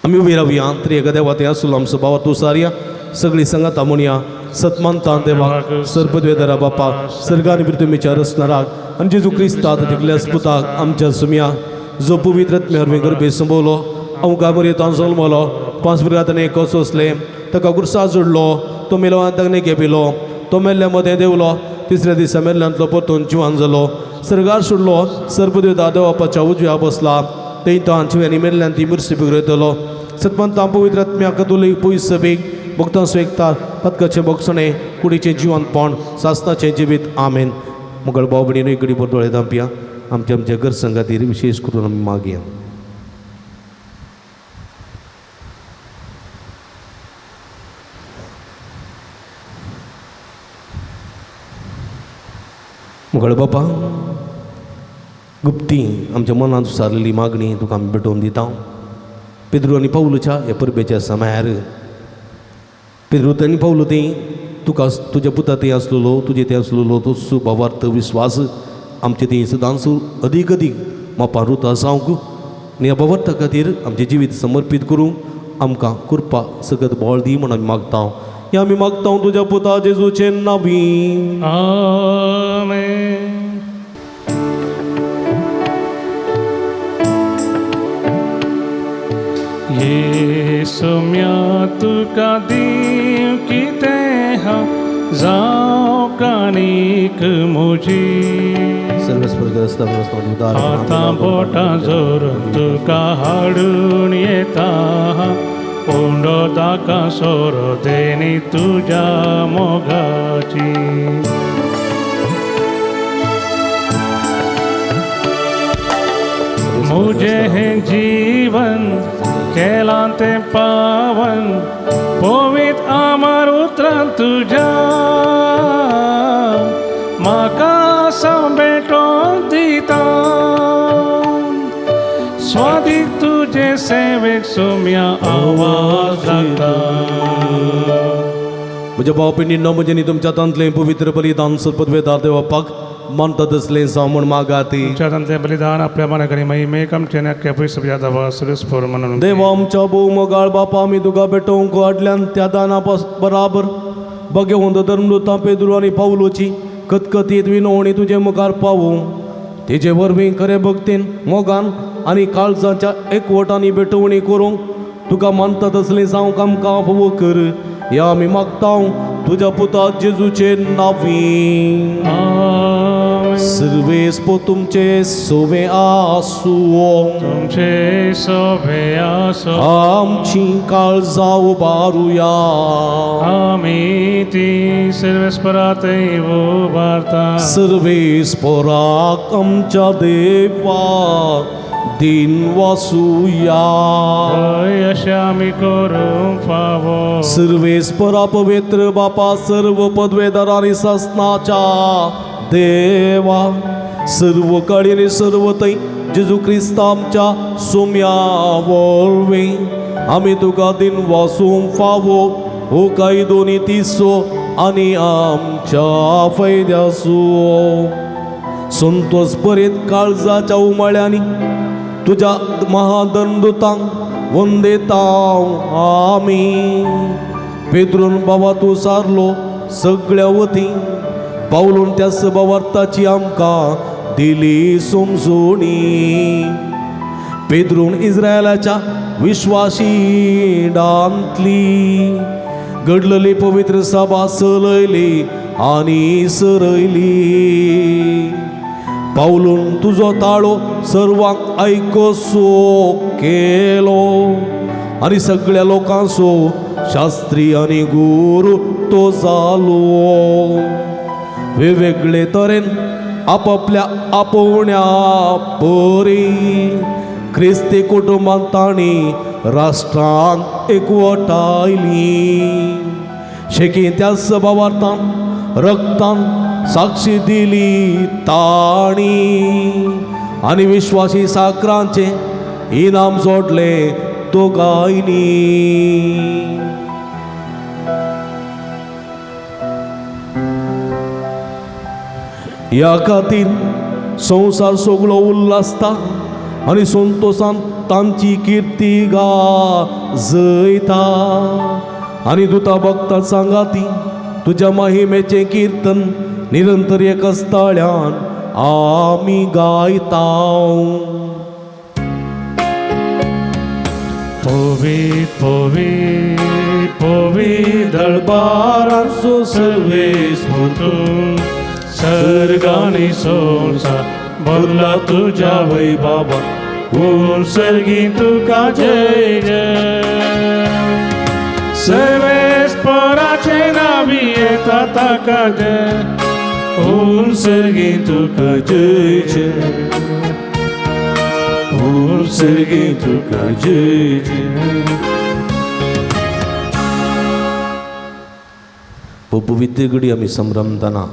आमी उबी रावया. त्रिएक देवा ते आसलो आमचो भाव तुसारया सगळी संगाता म्हणया. सतमानता देवाक, सर्पद्वेदरा बापा, सर्गानी पृथ्वीच्या रचणाराक आनी जेजू क्रिस्ता ताच्या पुताक आमच्या सुमया, जो पवित्र आत्म्या गर्भे संभवलो, अवघा मरयेतान जल्मलो, 5 भुरग्यां एक सोंसले, ताका गुरसा जोडलो, तो मेलो ताणें घेपिलो, तो मेल्ल्या मदें देंवलो, तिसऱ्या दिसा मेल्ल्यांतलो परतून जिवान जालो, सर्गार सोडलो, सर्पदेवता देवापाच्या उजव्या बसला, थंय तो जिव्यांनी मेल्ल्यान ती मिरसी बिगडयतलो. सतमंता पवित्र आत्म्या कतोलीक पयस सभेक भक्तांचो एकतार, पदकाचें भोगसणें, कुडीचें जिवनपण, सासनाचें जिवीत. आमेन. मुगळ भाव भयणीनो इकडे दोळे धांपया. आमच्या आमच्या घरसंग खातीर विशेष करून आमी मागया. मुगळ बापा, गुप्ती आमच्या मनांत सारलेली मागणी तुका आमी भेटोवन दिता. पेद्रू आनी पावलूच्या ह्या परबेच्या समयार पेद्रू आनी पावलू ती तुका तुज्या पुता थंय आसलेलो, तुजे थंय आसलेलो तो सुभावार्थ विस्वास आमचे थंय सदांच अदीक अदीक मापान रुता जावंक आनी ह्या भावार्था खातीर आमचें जिवीत समर्पीत करूंक आमकां कृपा सगत बळ दी म्हूण आमी मागता. हें आमी मागता तुज्या पुता जेजूचे नांवी. आमेन. येसुम्या तुका दीव कितें हांव जावं काणीक म्हजी, आतां बोटां जोरून तुका हाडून येता, उंडो ताका सोरो देनी तुज्या मोगाची. मुझे हें जीवन केलां तें पावन, पवित्र अमर उतरां तुज्या, म्हाका सांबेटोवन दिता, स्वादीक तुजे सेवेक सोम्या आवाज लागता. म्हज्या भाव पिंडी म्हजें तुमच्या तांतलें पवित्र बलिदान सत्पदवेदार देवपाक मानता तसलें जावं म्हूण मागाती. तुमच्या तांतलें बलिदान आपल्या मनाक महिमेक आमचे आख्या पयस दावा सुरेस्पोर म्हणून. देवा आमच्या भोव मोगाळ बापा, आमी तुका भेटोवंक हाडल्यान त्या दाना बराबर बगेवंत धर्मदुतां पेद्रू आनी पावलोची कतकतीत विनवणी तुजे मुखार पावूं. तेजे वरवीं खरे भक्तीन मोगान आनी काळजाच्या एकवटांनी भेटवणी करूंक तुका मानता तसलें जावंक आमकां फावो कर. ह्या आमी मागता तुज्या पुता जेजूचे नांवी. सर्वेस्पो तुमचे सोवे आसूं. तुमचे सोवे आसो. आमची काळजां उबारुया. आमी ती सर्वेस्परातय उबारता. सर्वेस्पराक आमच्या देवा दिन वासुया. हय अशें आमी करूंक फावो. सर्वेस्परा पवित्र बापा, सर्व पदवेदार आनी सासनाच्या देवा, सर्व काळी आनी सर्व थंय जेजू क्रिस्त आमच्या सोम्या वरवीं आमी तुका दिन वासूंक फावो हो कायदो नी तिसो आनी आमच्या फायद्यासो. संतोष परीत काळजाच्या उमाळ्यांनी तुज्या महादंडुतांक वंदेता आमी. पेद्रून बाबा तूं सारलो सगळ्या वती पावलून त्या सभावार्थाची आमकां दिली समजोणी. पेद्रून इस्रायलाच्या विश्वासी डांतली घडलेली पवित्र सभा चलयली आनी सरयली. पावलून तुजो ताळो सर्वांक आयकोसो केलो आनी सगळ्या लोकांचो शास्त्री आनी गुरू तो जालो. वेगवेगळे तरेन आपापल्या आपोवण्या परी क्रिस्ती कुटुंबांत तांणी राष्ट्रांक एकवटायली. शेकी त्या सभावार्थान रक्तान साक्षी दिली ताणी आनी विश्वासी साकरांचे इनाम जोडले दोगांयनी. ह्या खातीर संवसार सगळो उल्लासता आनी संतोशान तांची किर्ती गाजयता. आनी दुता भक्ता सांगाती तुज्या महिमेचें किर्तन निरंतर एकाच ताळ्यान आमी गायता. पवित पवित पवित दरबाराचो सर्वेस्पोर तूं, सर्गानी संवसार भरला तुज्या वैभवान, उर्सर्गी तुका जय जय. सर्वेस्पराचे नावी येता ताका जय, उर्सर्गी तुका जय जय, उर्सर्गी तुका जय जय. पवित्र घडी आमी संभ्रमताना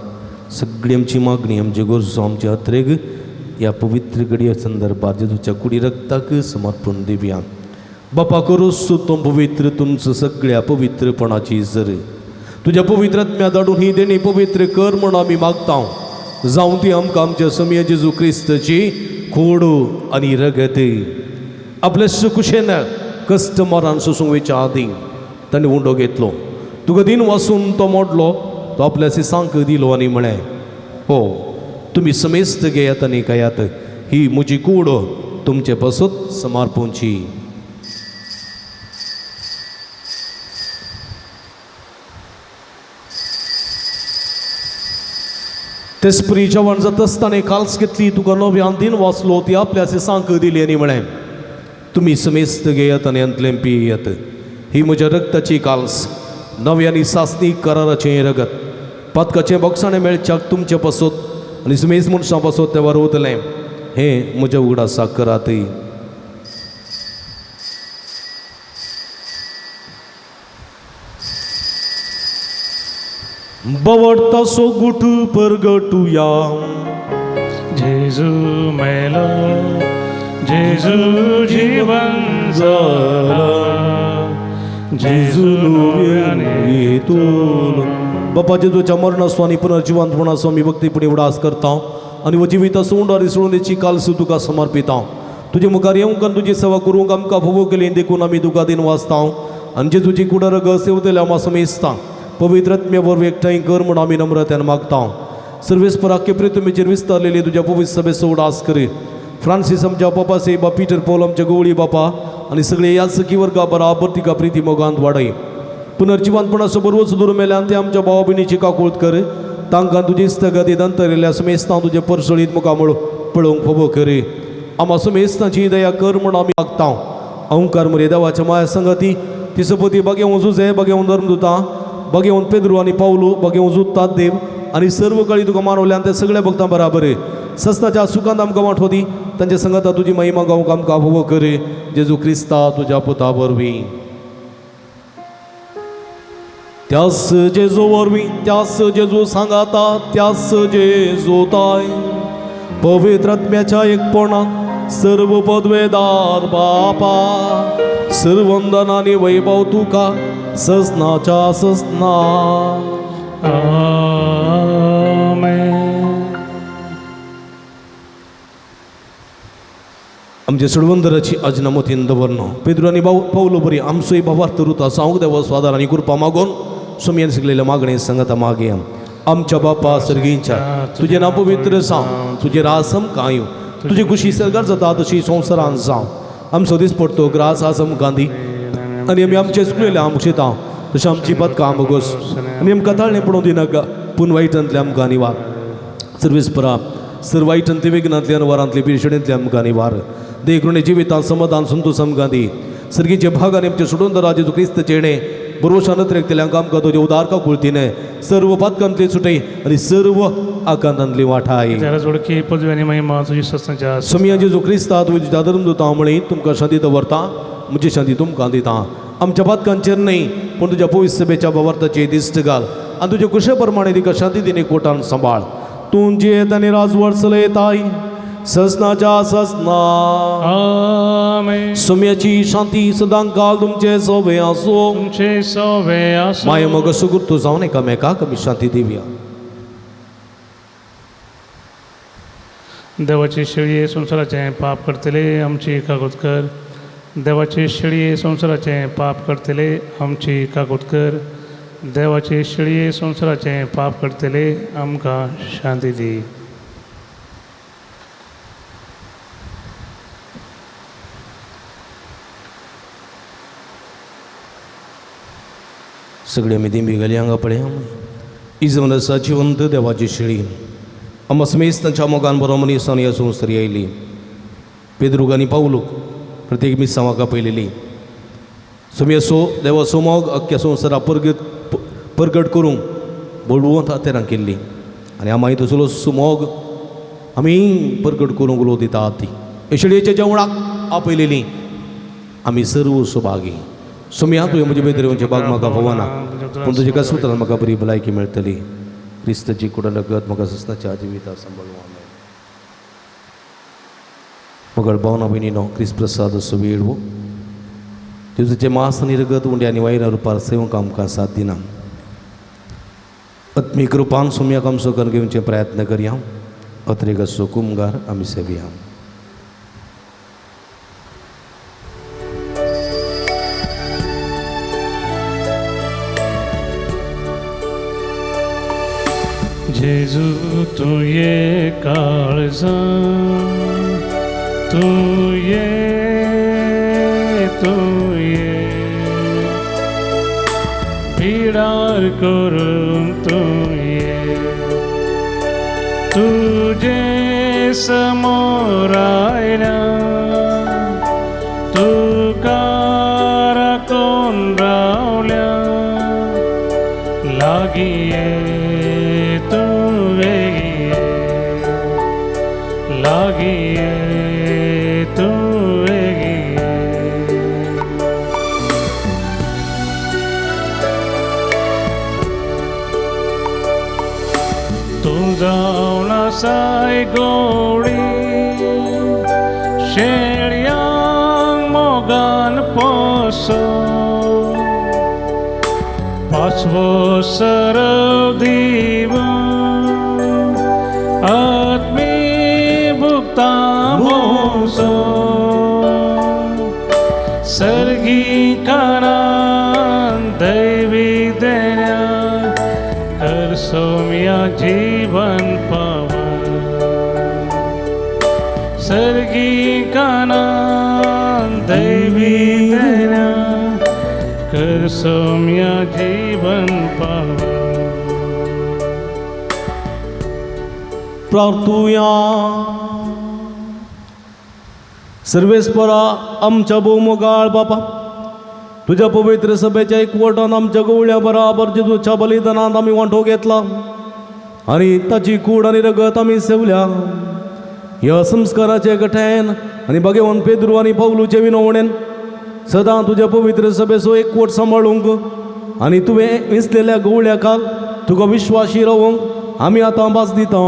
सगळी आमची मागणी, आमची गरजो, आमची अत्रेग ह्या पवित्र घडये संदर्भात जेजूच्या कुडी रक्ताक समर्पण दिवया. बापा करूस तो पवित्र तुमचो सगळ्या पवित्रपणाची जर तुज्या पवित्र आत्म्या धाडून ही देणी पवित्र कर म्हूण आमी मागता. जावं ती आमकां आमच्या समीय जेजू क्रिस्तची कोड आनी रगत. आपल्या सुकुशेन कस्टमरान सोसूंक वयच्या आदीं ताणें उंडो घेतलो, तुका दिन वासून तो मोडलो, तो आपल्या सिसांक दिलो आनी म्हळें, हो तुमी समेस्त घेयात आनी खायात, ही म्हजी कूड तुमचे पासत समर्पूंची. तेसपरी जेवण जाता आसतना काल्स घेतली, तुका नव्यान दिन वाचलो, ती आपल्या सिसांक दिली आनी म्हळें, तुमी समेस्त घेयात आनी हांतलें पियात, ही म्हज्या रक्ताची काल्स, नव्या आनी सासणी कराराचें रगत, पातकाचें बक्षाणें मेळच्याक तुमचे पासत आनी समेज मनशां पासत तें वरवतलें, हें म्हज्या उगडासाक करात. बवडतासो गुट परगटुया. जेजू मेलो, जेजू जीवन जाला, जेजू नव्याने येतलो. बापा जेजूच्या मरणाचो आनी पुनर्जिवंतपणाचो आमी भक्तीपणी उडास करता आनी वो जिविताचो उंडारी सोडून कालसू तुका समर्पिता. तुजे मुखार येवंक आनी तुजी सेवा करूंक आमकां फावो केली देखून आमी तुका दिन वाचता आनी जेजूची कुडा रगत सेवतल्या आमा समेस्ता पवित्र आत्म्या वरवीं एकठांय कर म्हूण आमी नम्रत्यान मागता. सर्वेस्पर आख्खे पृथ्वीचेर विस्तारलेली तुज्या पवित्र सभेचो उडास करी. फ्रांसीस आमच्या बापा सेबा पीटर पॉल आमच्या गवळी बापा आनी सगळे ह्या सखी वर्गा बराबर तिका प्रिती मोगांत वाडय. पुनर्जिवंतपणाचो बरोच दूर मेल्यान ते आमच्या भावा भयणीची काकूळत कर. तांकां तुजी स्थगती दंतरिल्ल्या समेस्तां तुजें परसळीत मुखामळ पळोवंक फावो करी. आमा समेस्तांची दया कर म्हूण आमी मागता. अंकार मरे देवाच्या माया संगती तिसपती बागेवन जुजे बागेवन धर्मदुता बागेवन पेद्रू आनी पावलू बागेवन जुतात देव आनी सर्व काळी तुका मानवल्यान ते सगळ्या भक्तां बराबर सस्ताच्या सुखांत आमकां वांटो दी. तांच्या संगता तुजी महिमा गावंक आमकां फावो करी. जेजू क्रिस्ता तुज्या पुता वरवीं. त्यास जेजू वरवीं त्यास जेजू सांगाता त्यास जेजू ताय पवित्र आत्म्याच्या एकपणान सर्व पदवेदार बापा सर्वंदन आनी वैभव तुका ससनाच्या ससना. आमेन. आमचे सोडवंदराची अजनमतीन दवरनो पेद्रू आनी पावलो बरी आमचोय भावार्थ रुता सांगूंक देवा स्वादार आनी कृपा मागून सुमयेन शिकलेल्या मागणे संगता मागे. आमच्या बापा सर्गींच्या तुजें नांव पवित्र जावं, तुजें राज आमकां येवं, तुजी खुशी सरकार जाता तशी संवसारान जावं. आमचो दीस पडतो ग्रास आज आमकां दी आनी आमी आमचे चुकलेले आमकां शिता तशें आमची पदकां आमगोस आनी आमकां ताळणें पडोवंक दिनाका पूण वायटांतले आमकां निवार. सर्वेस्परा सर वायटांतली विघ्नांतली अनवारांतली पिरशेणींतली आमकां निवार. देखून जिवितांत समाधान संतोष आमकां दी. सर्गीचे भागान आमचे सोडून दरा जेजू क्रिस्त चेणे बरोवशान अतिरेकतल्यांक आमकां तुजे उदार काकुळतीने सर्व पातकांतली सुटय आनी सर्व आकांतांतली वाठाय. जोडकी पदवी आनी महिमा तुजी ससनाच्या समिया जेजू क्रिस्ता तुज्या धर्म दुता म्हळी तुमकां शांती दवरता म्हजी शांती तुमकां दिता. आमच्या पातकांचेर न्हय पूण तुज्या पवित्र सभेच्या भावार्थाची दिश्ट घाल आनी तुजे कुशे प्रमाणे तिका शांती दिने कोटान सांबाळ. तूं जियेत आनी राजवट चलयताय ससनाच्या ससना. आमेन. सुम्याची शांती सदां काल तुमचे सोबे आसो. तुमचे सोबे आसो. माय मग सुगुर्तू जावन एकामेकाक आमी शांती दिवया. देवाची शेळये संवसाराचें पाप करतले आमची कागद कर. देवाची शेळये संवसाराचें पाप करतले आमची कागद कर. देवाची शेळये संवसाराचें पाप करतले आमकां शांती दी. सगळे आमी दिंबी गेली हांगा पळया इजमनसा जिवंत देवाची शेळी आमा समेस्त तांच्या मोगान बरो मनीस आनी ह्या संवसारी आयली. पेद्रूक आनी पावलूक प्रत्येक मिसां म्हाका पळयलेली. सुमयेसो देवाचो मोग अख्ख्या संवसारा परगट करूंक बळवंत हातेरां केल्ली आनी आमाय तसलो सुमोग आमी परगट करूंक उलो दिता ती शेळयेच्या जेवणाक आपयलेली आमी सर्व सुभागी. सुमया तुवें म्हजे भितर येवचें बाग म्हाका फावना पूण तुजे कसुत्रान म्हाका बरी भलायकी मेळटली. क्रिस्ताची कुडा रगत म्हाका सस्नाच्या जिविता सांबाळूं. आमेन. मगळ भावना भयणीनो क्रिस्त प्रसाद असो वेळ हो तुजें मांस आनी रगत उंडे आनी वायरा रुपार सेवंक आमकां साथ दिना. आत्मीक रुपान सुमयाक आमचो करून घेवचे प्रयत्न करया. अत्रेक असो कुमगार आमी सेवया. जेजू तूं ये काळजां तूं ये तूं ये पिडार करून तूं ये तुजे समोर आयल्या तुका राखून रावल्या लागीं ये तूं वेगीं ये लागीं ये तूं वेगीं ये. तूं जावन आसाय गोडी शेळयांक मोगान पोसो पाचवो सरव दिवं आत्मी भुगता भोंसो सर्गी कानान दैवी देण्या कर सौम्या जीवन पावन सर्गी कानान दैवी देण्या कर सौम्या जीवन पावन. प्रार्थुया. सर्वेस्परा आमच्या भोवमोगाळ बापा, तुज्या पवित्र सभेच्या एकवटान आमच्या गवळ्या बराबर जेजूच्या बलिदानांत आमी वांटो घेतला आनी ताची कूड आनी रगत आमी सेवल्या. ह्या संस्काराचे गठेन आनी भगवान पेद्रू आनी पावलूचे विनवणेन सदां तुज्या पवित्र सभेचो एकवट सांबाळूंक आनी तुवें विसलेल्या गवळ्या काल तुका विश्वाशी रावंक आमी आतां भास दिता.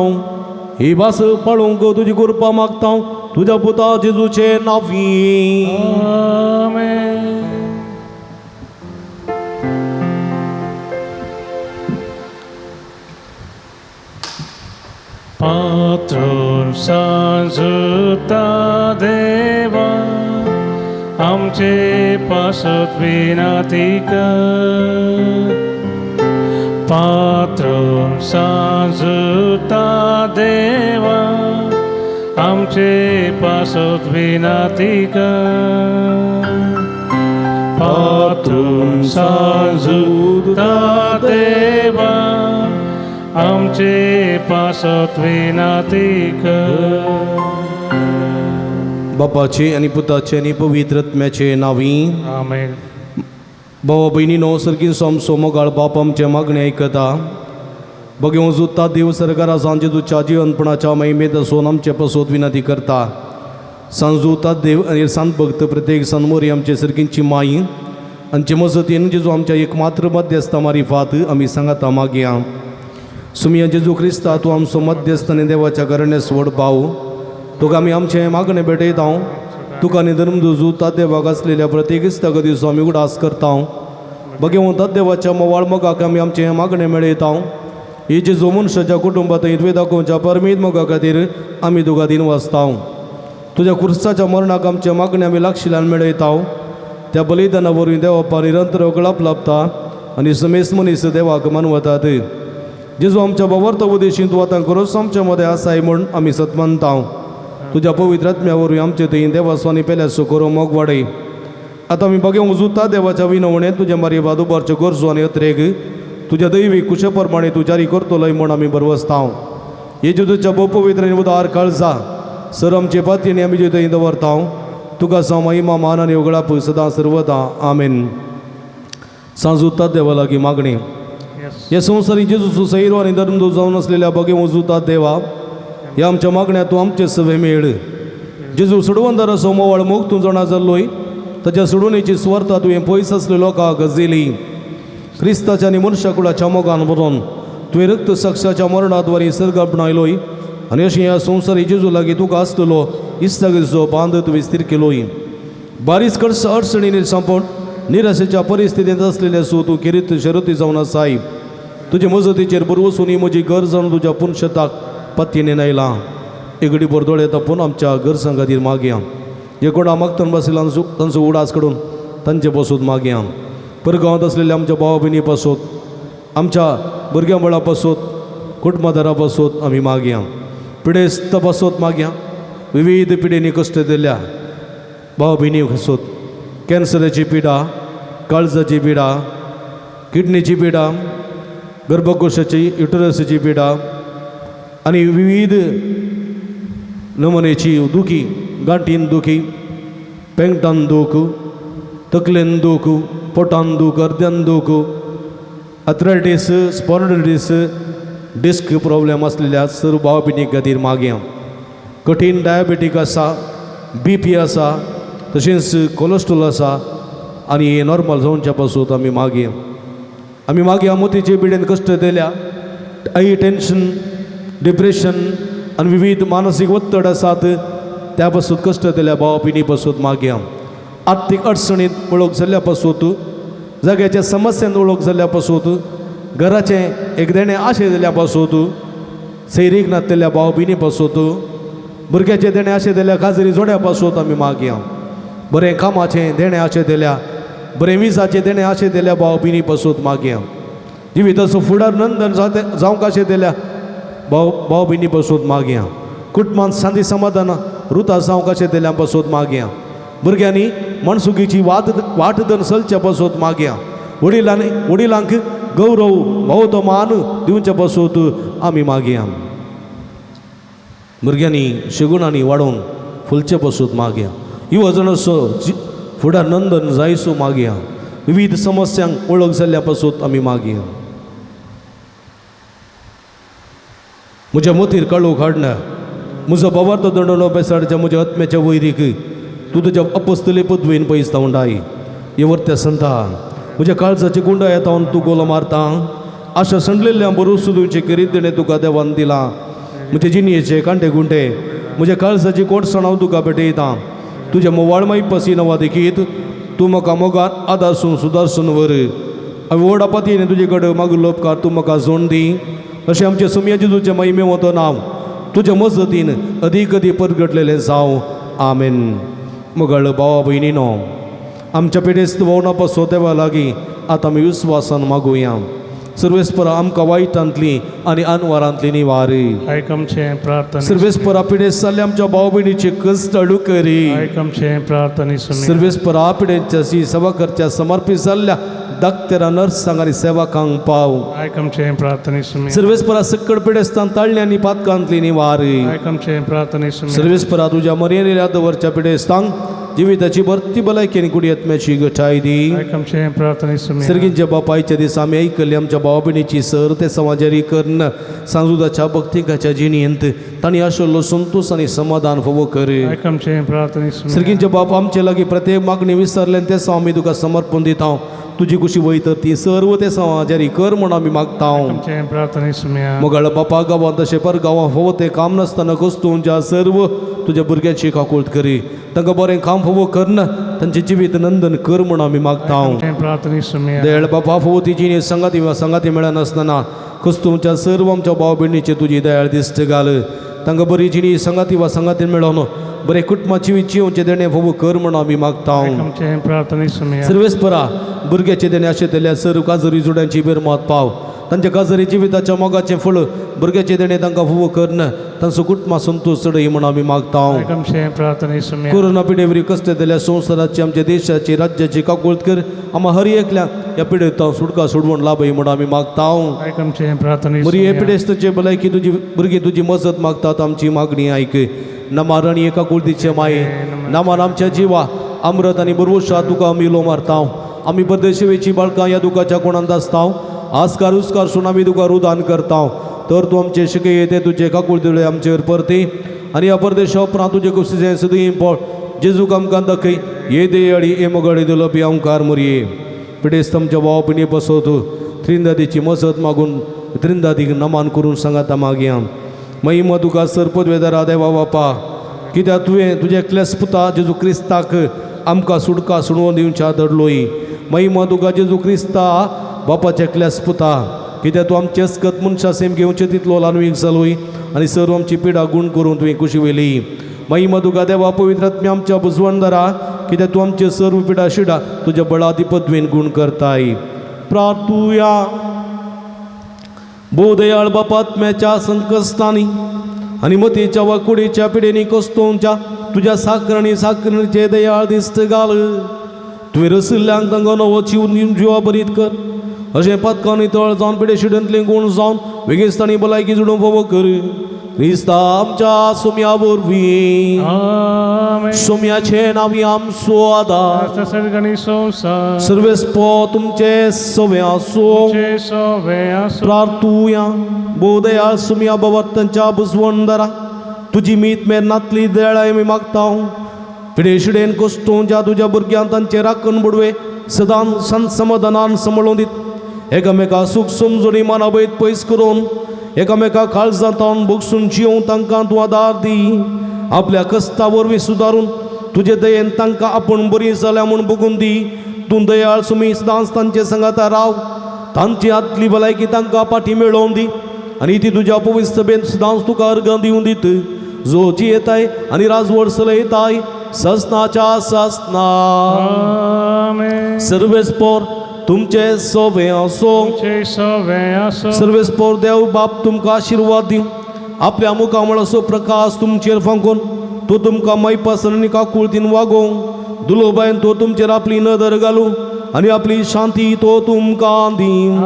ही भास पाळूंक तुजी कृपा मागता तुज्या पुता जेजूचे नांवी. आमेन. पात्रोन सांजुता देवा आमचे पासत विनंती कर. पात्रोन सांजुता देवा आमचे पासत विनंती कर. पात्रोन सांजुता देवा आमचे पासत विनंती कर. बापाचे आनी पुताचे आनी पवित्र आत्म्याचे नांवी. आमेन. भावा भयणीनो, सर्गीन आमचो मोगाळ बाप आमचें मागणें आयकता. बघेवन जुत्ता देव सरकारा सांजे तुच्या जिवनपणाच्या महिमेत आसून आमचे पसोत विनंती करता. सांजुता देव आनी सांत भक्त प्रत्येक सनमोरी आमचे सर्गींची माई आमचे मजतीन जेजू आमच्या एक मात्र मध्यस्था मारिफात आमी सांगाता मागया. सुमिया जेजू क्रिस्ता, तूं आमचो मध्यस्थ आनी देवाच्या घराण्यास व्हड भाव, तुका आमी आमचें मागणें भेटयता. तुका आनी धर्म जुता देवाक आसलेल्या प्रत्येक इस्तागतीचो आमी उडास करता. बघेवन देवाच्या मोवाळ मोगाक आमी आमचें मागणें मेळयता. ही जेजू मनशाच्या कुटुंबांत तुवें दाखोवच्या परमीत मोगा खातीर आमी तुका दिन वाचता. तुज्या खुर्साच्या मरणाक आमचें मागणें आमी लागशिल्ल्यान मेळयता. त्या बलिदाना वरवीं देवापा निरंतर गळप लाभता आनी समेस मनीस देवाक मानवतात. जेजू आमच्या बावर्त उदेशीन तूं आतां खरोच आमच्या मदें आसाय म्हूण आमी सत मानता. तुज्या पवित्र आत्म्या वरवीं आमचे थंय देवासो आनी पेल्याचो करो मोग वाडय. आतां आमी बघेवंक जुता देवाच्या विनवणेंत तुज्या मारी उबारच्यो गरजो आनी अत्रेग तुज्या दैवीक कुशे प्रमाणे तूं जारी करतलोय म्हूण आमी बरवसता. हे जेजूच्या भोव पवित्र आनी उदार काळजा सर आमचे पातयेनी आमी जे थंय दवरता. तुका जावं महिमा मान आनी उगडाप सदां सर्वदा. आमेन. सांजुता देवा लागीं मागणी. ह्या संवसारी जेजूचो सैरो आनी धर्मदूत जावन आसलेल्या बघेवंक जुता देवा, ह्या आमच्या मागण्या तूं आमचे सवे मेळ. जेजू सोडवंदार असो मोवाळ मोग तूं जाणा जाल्लोय, ताच्या सोडवणेची सुवार्ता तुवें पयस आसले लोकांक गजयली. क्रिस्ताच्या आनी मनशाकुळाच्या मोगान भरून तुवें रक्त साक्षाच्या मरणाद्वारे सर्ग आपणायलोय आनी अशें ह्या संवसारी जेजू लागीं तुका आसतलो इस्तागतीचो बांद तुवें स्थीर केलोय. बारीस कडस अडचणींनी सांपोवन निराशेच्या परिस्थितींत आसलेले सो तूं किरीत शरती जावन आसाय. तुजे मजतीचेर बरवसून म्हजी गरज जावन तुज्या पुनशताक पत्तीने आयलां. एगडी बोरदोळे तापून आमच्या गरजां खातीर मागया. जे कोणा मागतन बसला तांचो उडास काडून तांचे पासून मागया. परगांवांत आसलेल्या आमच्या भावा भयणी पासून, आमच्या भुरग्यां बळा पासून, कुटुंबादारा पासून आमी मागया. पिडेस्त पासून मागया. विविध पिडेनी कश्ट दिल्या भाव भयणी पासून, कॅन्सराची पिडा, काळजाची पिडा, किडनीची पिडा, गर्भकोशाची युटरसाची पिडा आनी विविध नमुनेची दुखी, गांठीन दुखी, पेंगटान दूख, तकलेन दूख, पोटान दूख, अर्द्यान दूख, अथरायटीस, स्पॉन्डिलायटीस, डिस्क प्रॉब्लेम आसलेल्या सर्व भाव भयणी खातीर मागया. कठीण डायबेटीक आसा, बीपी आसा, तशेंच कोलेस्ट्रॉल आसा आनी नॉर्मल जावच्या पासून आमी मागया. आमी मागया मोतीचे पिडेन कश्ट दिल्या, हाय टेंशन, डिप्रेशन आनी विविध मानसीक ಒತ್ತಡ आसात त्या पासून कश्ट दिल्या भाव भयणी पासून मागया. आर्थीक अडचणीत वळख जाल्ल्या पासून जाग्याच्या समस्यांत वळख जाल्ल्या पासून, घराचें एक देणें आशे दिल्या पासून, सैरीक नासलेल्या भाव भयणी पासून, भुरग्याचें देणें आशे दिल्या काजरी जोड्या पासून आमी मागया। बरें कामाचें देणें आशे दिल्या, बरें विजाचें देणें आशे दिल्या भाव भयणी पासून मागया। जिविताचो फुडार नंदन जावंक आशे दिल्या भाव भाव भयणी पासून मागया। कुटुंबांत शांती समाधान रुता जावंक आशे दिल्या पासून मागया। भुरग्यांनी मनसुकीची वाट वाट धरून चलच्या पासून मागया। वडिलांनी वडिलांक गौरव भोवतो मान दिवच्या पासून आमी मागया। भुरग्यांनी शेगुणांनी वाडोवन फुलचे पासून मागया। युवजण असो फुडार नंदन जायसो मागया। विविध समस्यांक वळख जाल्ल्या पासून आमी मागया। म्हज्या मोतीर काळोख हाडना, म्हजो बाबार्थ दंडो बेसाडच्या म्हज्या आत्म्याच्या वैरीक तूं तुज्या अपस्तले पदवीन पयस धांवडाय। हे वर्त्या संता म्हज्या काळजाची गुंडा येता तूं गोलो मारता। आशा संडलेल्या बरोसो दिवचे करीत देणें तुका देवान दिलां। म्हजे जिणयेचे कांटे गुंटे म्हज्या काळजाची कोटसण हांव तुका भेटयता। तुज्या मोवाळमाय पसिनवा देखीत तूं म्हाका मोगान आदारसून सुदारसून व्हर। हांवें व्हड आपातीन तुजे कडेन मागलो उपकार तूं म्हाका जोड दी। अशें आमचे सुमया जेजूचें महिमे वतो नांव तुज्या मजतीन अदीक अदीक परगटलेलें जावं। आमेन। मोगाळ भावा भयणीनो, आमच्या पिडेस्त भोवना पासून देवा लागीं आतां आमी विस्वासान मागुया। सर्वेस्परा आमकां वायटांतली आनी अनवारांतली निवारी। आयक आमचें प्रार्थना। सर्वेस्परा पिडेस्त जाल्ल्या आमच्या भाव भयणीची कश्ट करी। आयक आमचें प्रार्थना। सर्वेस्परा पिडेंच्या सेवा करच्या समर्पीत जाल्ल्या डाक्टरां नर्सांक आनी सेवकांक पाव। आयक आमचें प्रार्थना। सर्वेस्परा सक्कड पिडेस्तान ताळ्ळी आनी पातकांतली निवारी। आयक आमचें प्रार्थना। सर्वेस्परा तुज्या मरेन दवरच्या पिडेस्तांक जिविताची भरती भलायकी आनी कुडी आत्म्याची गठाय दी। आयक आमचें प्रार्थना। सर्गींच्या बापायच्या दिसा आमी आयकल्ली आमच्या भाव भयणीची सर ते समाजारी करून सांजुदाच्या भक्तिकाच्या जिणेंत तांणी आशिल्लो संतोश आनी समाधान फावो कर। आयक आमचें प्रार्थना। सर्गींच्या बाप आमचे लागीं प्रत्येक मागणी विसरल्यान ते आमी तुका समर्पण दिता। तुजी कुशी वयता ती सर्व ते समाजारी कर म्हूण आमी मागता। मोगाळ बापा गांवांत तशें पर गांवां फावो तें काम नासतना कस्तुंच्या सर्व तुज्या भुरग्यांची काकूळट करी। तांकां बरें काम फावो करना तांचें जिवीत नंदन कर म्हूण आमी मागता। दयाळ बापा फावो ती जिणी संगाती संगाती मेळनासतना कस्तुंच्या सर्व आमच्या भाव भयणीची तुजी दयाळ दिश्ट घाल। तांकां बरी जिणी संगाती वा संगाती मेळोन बरें कुटुंबाची जिवचें देणें फावो कर म्हूण आमी मागता। सर्वेस्परा भुरग्याचें देणें आशे दिल्या सर्व काजरी जुड्यांची बेरमात पाव। तांच्या काजरी जिविताच्या मोगाचें फळ भुरग्याचें देणें तांकां फावो करन तांचो कुटुंबा संतोश चडय म्हूण आमी मागता। कोरोना पिडेवरी कश्ट दिल्या संवसाराची आमच्या देशाची राज्याची काकूळट कर। आमा हर एकल्याक ह्या पिडेंत सुटका सोडवण लाभय म्हूण आमी मागता। बरी हे पिडेस्ताचे भलायकी तुजी भुरगीं तुजी मजत मागतात। आमची मागणी आयक। नमार आनी एका कुळतीचे माये नमार आमच्या जिवा अमृत आनी बरवशा तुका आमी उलो मारता। आमी परदेशेची बाळकां ह्या दुखाच्या कोणांत आसता। आस्कार उस्कार सून आमी तुका रुदान करता। तर तूं आमचे शिकय ते तुजे काकुळतेळे आमचेर परती आनी ह्या परदेशा उपरांत तुजे कुशीचें सदीं पळ जेजूक आमकां दाखय। ये देयाळी ये मोगाळी दिलोपी आमकार मुरये पिडेस्त आमच्या भाव भयणी बसोत त्रिंदादीची मजत मागून त्रिंदादीक नमान करून सांगाता मागया। महिमा तुका सरपदवेदारा देवा बापा, कित्याक तुवें तुज्या एकल्याच पुता जेजू क्रिस्ताक आमकां सुटका सुणोवन दिवच्या दडलोय। महिमा तुका जेजू क्रिस्ता बापाच्या एकल्याच पुता, कित्याक तूं आमचे अस्कत मनशां सेम घेवचे तितलो ल्हानवीक जालोय आनी सर्व आमची पिडा गूण करून तुवें कुशी व्हेली। महिमा तुका देवा पवित्र आत्म्या आमच्या बुजवणदारा, कित्याक तूं आमचे सर्व पिडा शिडा तुज्या बळादी पदवेन गूण करताय। प्रार्थुया। बोदयाळ बापात्म्याच्या संकश्टांनी आनी मतीच्या वा कुडीच्या पिडेनी कस्तोंच्या तुज्या साकरणी साकरणीचे दयाळ दिश्ट घाल। तुवें रसिल्ल्यांक तांकां नवो जीव जिवा बरीत कर। अशें पातकांनी तळ जावन पिडे शिडंतले गूण जावन वेगेस्तांनी भलायकी जुडूंक फावो कर। क्रिस्ता आमच्या सोम्या वरवीं। सोम्याचें नांव आमचो आदार। सर्वेस्पो तुमचे सवे आसूं। प्रार्थुया। बोदयाळ सुम्या बाबा बुजवणदारा तुजी मीत मेर नातली दयाळाय आमी मागता। पिडे शिडेन कश्टोंच्या तुज्या भुरग्यांक तांचे राखण बुडवे सदां संत समाधानान सांबाळून दीत। एकामेका सूख समजणी मानावयत पयस करून एकामेका काळजांत भोगसून जियोवंक तांकां तूं आदार दी। आपल्या कश्टा वरवीं सुदारून तुजे दयेन तांकां आपूण बरी जाल्या म्हूण बगून दी। तूं दयाळ सुमी सदांच तांचे संगाता राव तांची आतली भलायकी तांकां पाठी मेळोवन दी आनी ती तुज्या पवित्र सभेंत सदांच तुका अर्गां दिवन दीत जो जियेताय आनी राजवट चलयताय ससनाच्या ससना. आमेन. सर्वेस्पोर तुमचे सोवे आसो. तुमचे सवे आसो. सर्वेस्पोर देव बाप तुमकां आशिर्वाद दिवं आपल्या मुखामळाचो प्रकाश तुमचेर फांकून तो तुमकां मैपासन आनी काकुळतीन वागोवं दुलोबायन तो तुमचेर आपली नदर घालूं आनी आपली शांती तो तुमकां दिवं.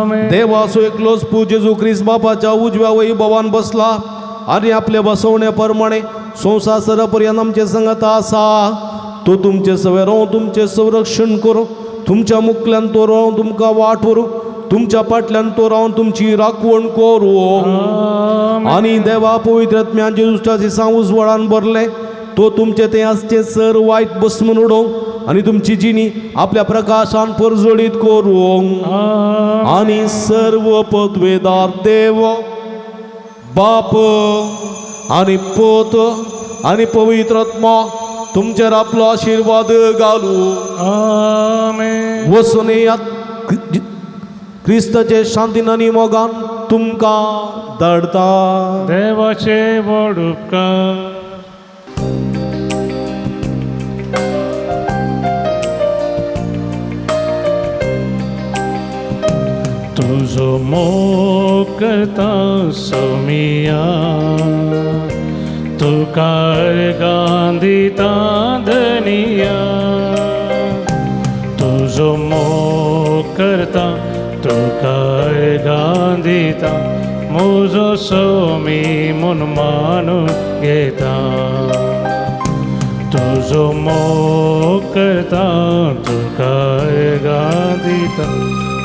आमेन. देवाचो एकलोच पूत जेजू क्रिस्त बापाच्या उजव्या वैभवान बसला आनी आपल्या बसवण्या प्रमाणे संवसार सरा पर्यंत आमचे संगत आसा. तो तुमचे सवे राव तुमचें संरक्षण करूं तुमच्या मुखल्यान तो राव तुमकां वाट व्हरूं तुमच्या फाटल्यान तो रावन तुमची राखवण करूं. आमेन. आनी देवा पवित्र आत्म्यान जेजूच्या दिसा उजवाडान भरले तो तुमचे ते आसचे सर वायट बसमून उडोवंक आनी तुमची जिणी आपल्या प्रकाशान परजळीत करूंक. आमेन. आनी सर्व पदवेदार देव बाप आनी पूत आनी पवित्र आत्मा तुमचेर आपलो आशिर्वाद घालूं. आमेन. वचून येयात क्रिस्ताचे शांतीन आनी मोगान तुमकां धाडता. देवाचे व्हड उपकार. तुजो मोग करता सोमिया तुका अर्गां दिता धनिया तुजो मोग करता तुका अर्गां दिता म्हजो सोमी म्हूण मानून घेता तुजो मोग करता तुका अर्गां दिता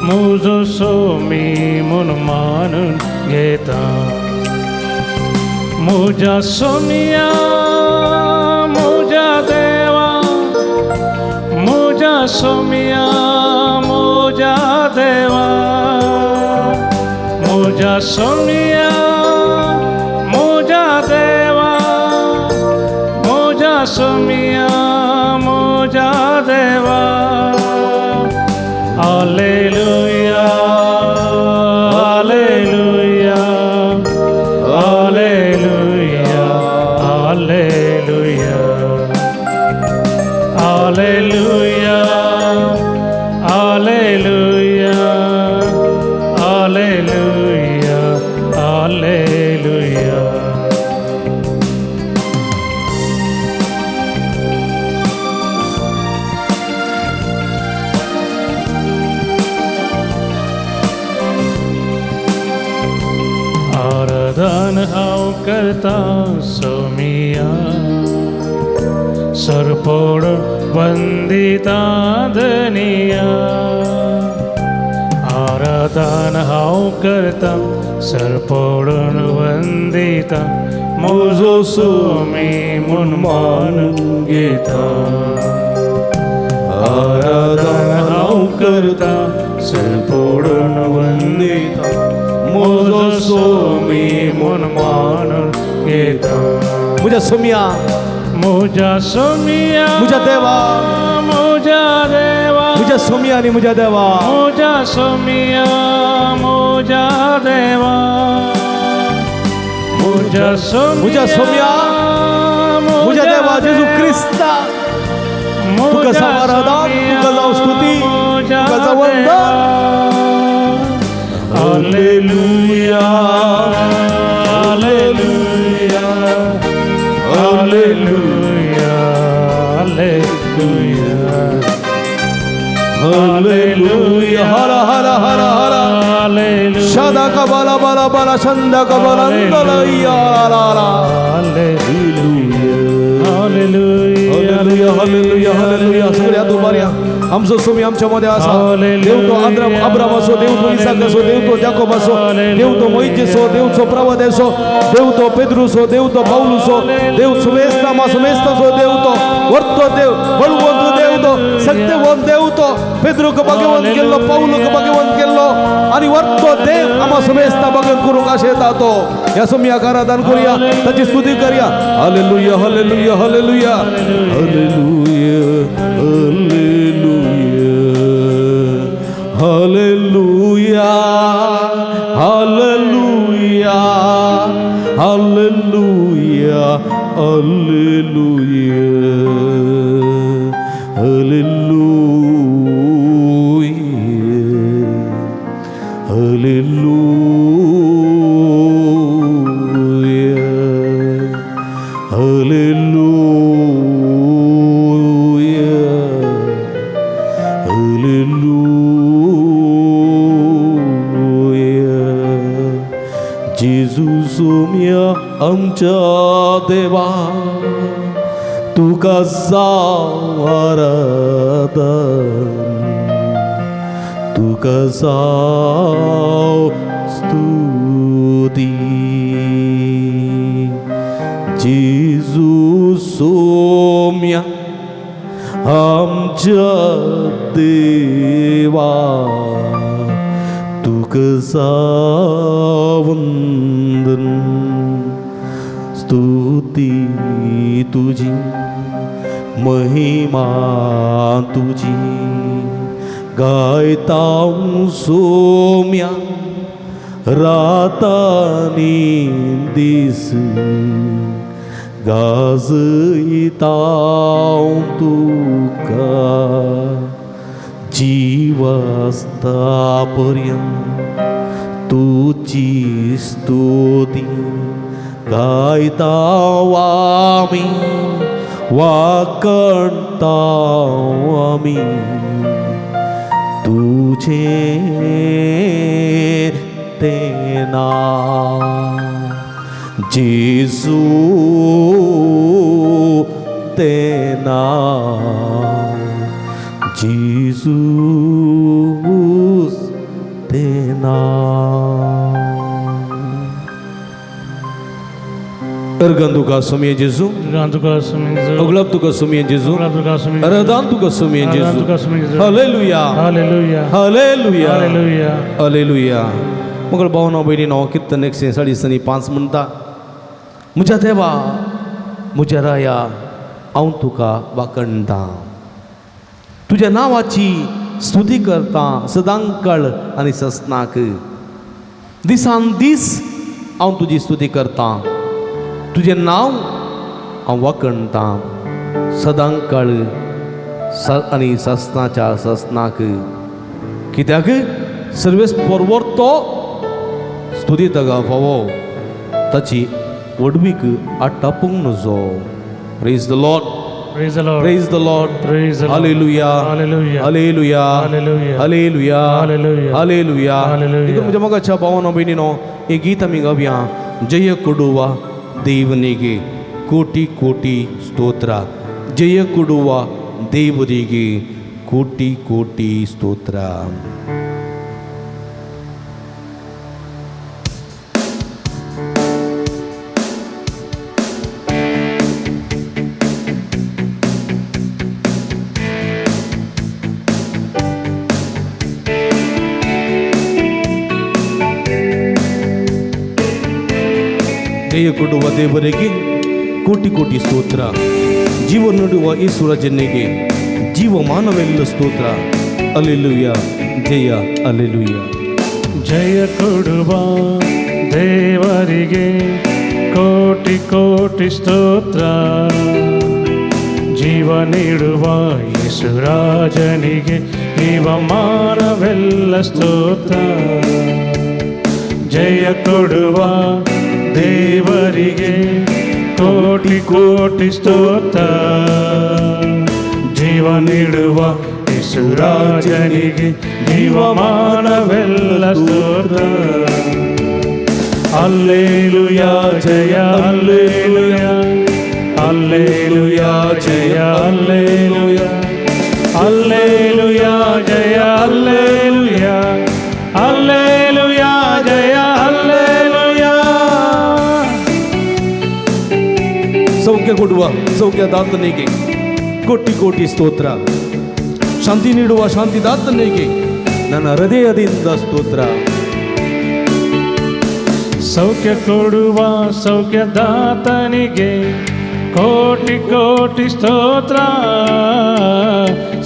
म्हजो सोमी म्हूण मानून घेता म्हज्या सोमिया म्हज्या देवा म्हज्या सोमिया म्हज्या देवा म्हज्या सोमिया म्हज्या देवा म्हज्या सोमिया म्हज्या देवा. Hallelujah, hallelujah, hallelujah, hallelujah, hallelujah, hallelujah, hallelujah, hallelujah. आराधन हांव करता सोमिया सरपोड वंदिता धनिया आराधन हांव करता सरपोडून वंदिता म्हजो सोमी म्हूण मानून घेता आराधन हांव करता सरपोडून वंदिता म्हजो सोमी म्हूण मानून घेता. म्हज्या सोमिया म्हज्या सोमिया म्हज्या देवा म्हज्या देवा म्हज्या सोमिया आनी म्हज्या देवा म्हज्या सोमिया म्हज्या देवा म्हज्या सोमिया म्हज्या सोमिया म्हज्या देवा जेजू क्रिस्ता तुका जावं आराधन, तुका जावं स्तुती, तुका जावं वंदन. Hallelujah, hallelujah, hallelujah, hallelujah, hallelujah. हर हर हर हर. हालेलुया. शदा का बाला बाला बाला चंदा का बाला अंदलैया ला ला. Hallelujah, hallelujah, hallelujah, hallelujah. सगळ्या दुबारया आमचो सोमी आमच्या मध्ये आसा. देव तो अब्रामाचो, देव तो इसाकाचो, देव तो जाकोबाचो, देव तो मोहिजेचो, देव तो प्रवादेचो, देव तो पेद्रूचो, देव तो पावलूचो, देव सुमेस्ता मा सुमेस्ताचो, देव तो वर्तो देव, बळवंत देव तो, सत्यवंत देव तो, पेद्रूक भगवंत केल्लो, पावलूक भगवंत केल्लो आनी वर्तो देव आमा सुमेस्ता भगवंत करूंक आशेता तो. ह्या सोमयाक आराधन करुया, ताची स्तुती करुया. Hallelujah, hallelujah, hallelujah, hallelujah, hallelujah. Hallelujah, hallelujah, hallelujah, hallelujah, hallelujah, hallelujah, hallelujah, hallelujah. जेजू सोम्या आमच्या देवा, तुका जावं आराधन, तुका जावं स्तुती. जेजू सोम्या आमच्या देवा, तुका जावं वंदन, स्तुती तुझी, महिमा तुझी, गायता सोम्या रातानी दीस, गाजयता तुका जीवास्ता पर्यंत, तुजी स्तुती गायता आमी, वाकणता आमी तुझे तें नांव. जेजू तें नांव, जेजू तें नांव. अर्गां तुका सोमये जेजू, अर्गां तुका सोमये जेजू, अगलाब तुका सोमये जेजू, अगलाब तुका सोमये जेजू, अरदान तुका सोमये अरदान जेजू. तुका सोमये जेजू. Hallelujah, hallelujah, hallelujah, hallelujah, hallelujah. मगळ भावना भयणीनो, किर्तन 103.5 म्हणटा, म्हज्या देवा म्हज्या राया, हांव तुका वाखणटा, तुज्या नांवाची स्तुती करता सदांकाळ आनी ससनाक. दिसान दीस हांव तुजी स्तुती करता, तुजें नांव हांव वाखणटा सदांकाळ आनी ससनाच्या ससनाक. कित्याक सर्वेस परवरतो स्तुती ताका फावो, ताची व्हडवीक आटापूंक नजो. Praise the Lord, Praise the Lord. Praise the Lord. Praise the Lord. Hallelujah. Hallelujah. Hallelujah. Hallelujah. Hallelujah. Hallelujah. Hallelujah. Hallelujah. देखून म्हज्या मोगाच्या भावानो भयणीनो, हें गीत आमी गावया. जय कोडुवा ದೇವನಿಗೆ ಕೋಟಿ ಕೋಟಿ ಸ್ತೋತ್ರ, ಜಯ ಕೊಡುವ ದೇವರಿಗೆ ಕೋಟಿ ಕೋಟಿ ಸ್ತೋತ್ರ. ಜಯ ಕೊಡುವ ದೇವರಿಗೆ ಕೋಟಿ ಕೋಟಿ ಸ್ತೋತ್ರ, ಜೀವ ನೀಡುವ ಈಶ್ವರಜನಿಗೆ ಜೀವಮಾನವೆಲ್ಲ ಸ್ತೋತ್ರ. ಅಲ್ಲೆಲೂಯ, ಜಯ ಅಲ್ಲೆಲೂಯ. ಜಯ ಕೊಡುವ ದೇವರಿಗೆ ಕೋಟಿ ಕೋಟಿ ಸ್ತೋತ್ರ, ಜೀವ ನೀಡುವ ಯೇಸುರಾಜನಿಗೆ ಜೀವಮಾನವೆಲ್ಲ ಸ್ತೋತ್ರ. ಜಯ ಕೊಡುವ ದೇವರಿಗೆ ಕೋಟಿ ಕೋಟಿ ಸ್ತೋತ್ರ, ಜೀವ ನೀಡುವ ಯೇಸುರಾಜನಿಗೆ ಜೀವಮಾನವೆಲ್ಲ ಸ್ತೋತ್ರ. ಅಲ್ಲೇಲುಯಾ ಜಯ ಅಲ್ಲೇಲುಯಾ, ಅಲ್ಲೇಲುಯಾ ಜಯ ಅಲ್ಲೇಲುಯಾ, ಅಲ್ಲೇಲುಯಾ ಜಯ ಅಲ್ಲೇಲುಯಾ, ಅಲ್ಲೇಲುಯಾ ಜಯ ಅಲ್ಲೇಲುಯಾ. ಸೌಖ್ಯ ಕೊಡುವ ಸೌಖ್ಯದಾತನಿಗೆ ಕೋಟಿ ಕೋಟಿ ಸ್ತೋತ್ರ, ಶಾಂತಿ ನೀಡುವ ಶಾಂತಿದಾತನಿಗೆ ನನ್ನ ಹೃದಯದಿಂದ ಸ್ತೋತ್ರ. ಸೌಖ್ಯ ಕೊಡುವ ಸೌಖ್ಯದಾತನಿಗೆ ಕೋಟಿ ಕೋಟಿ ಸ್ತೋತ್ರ,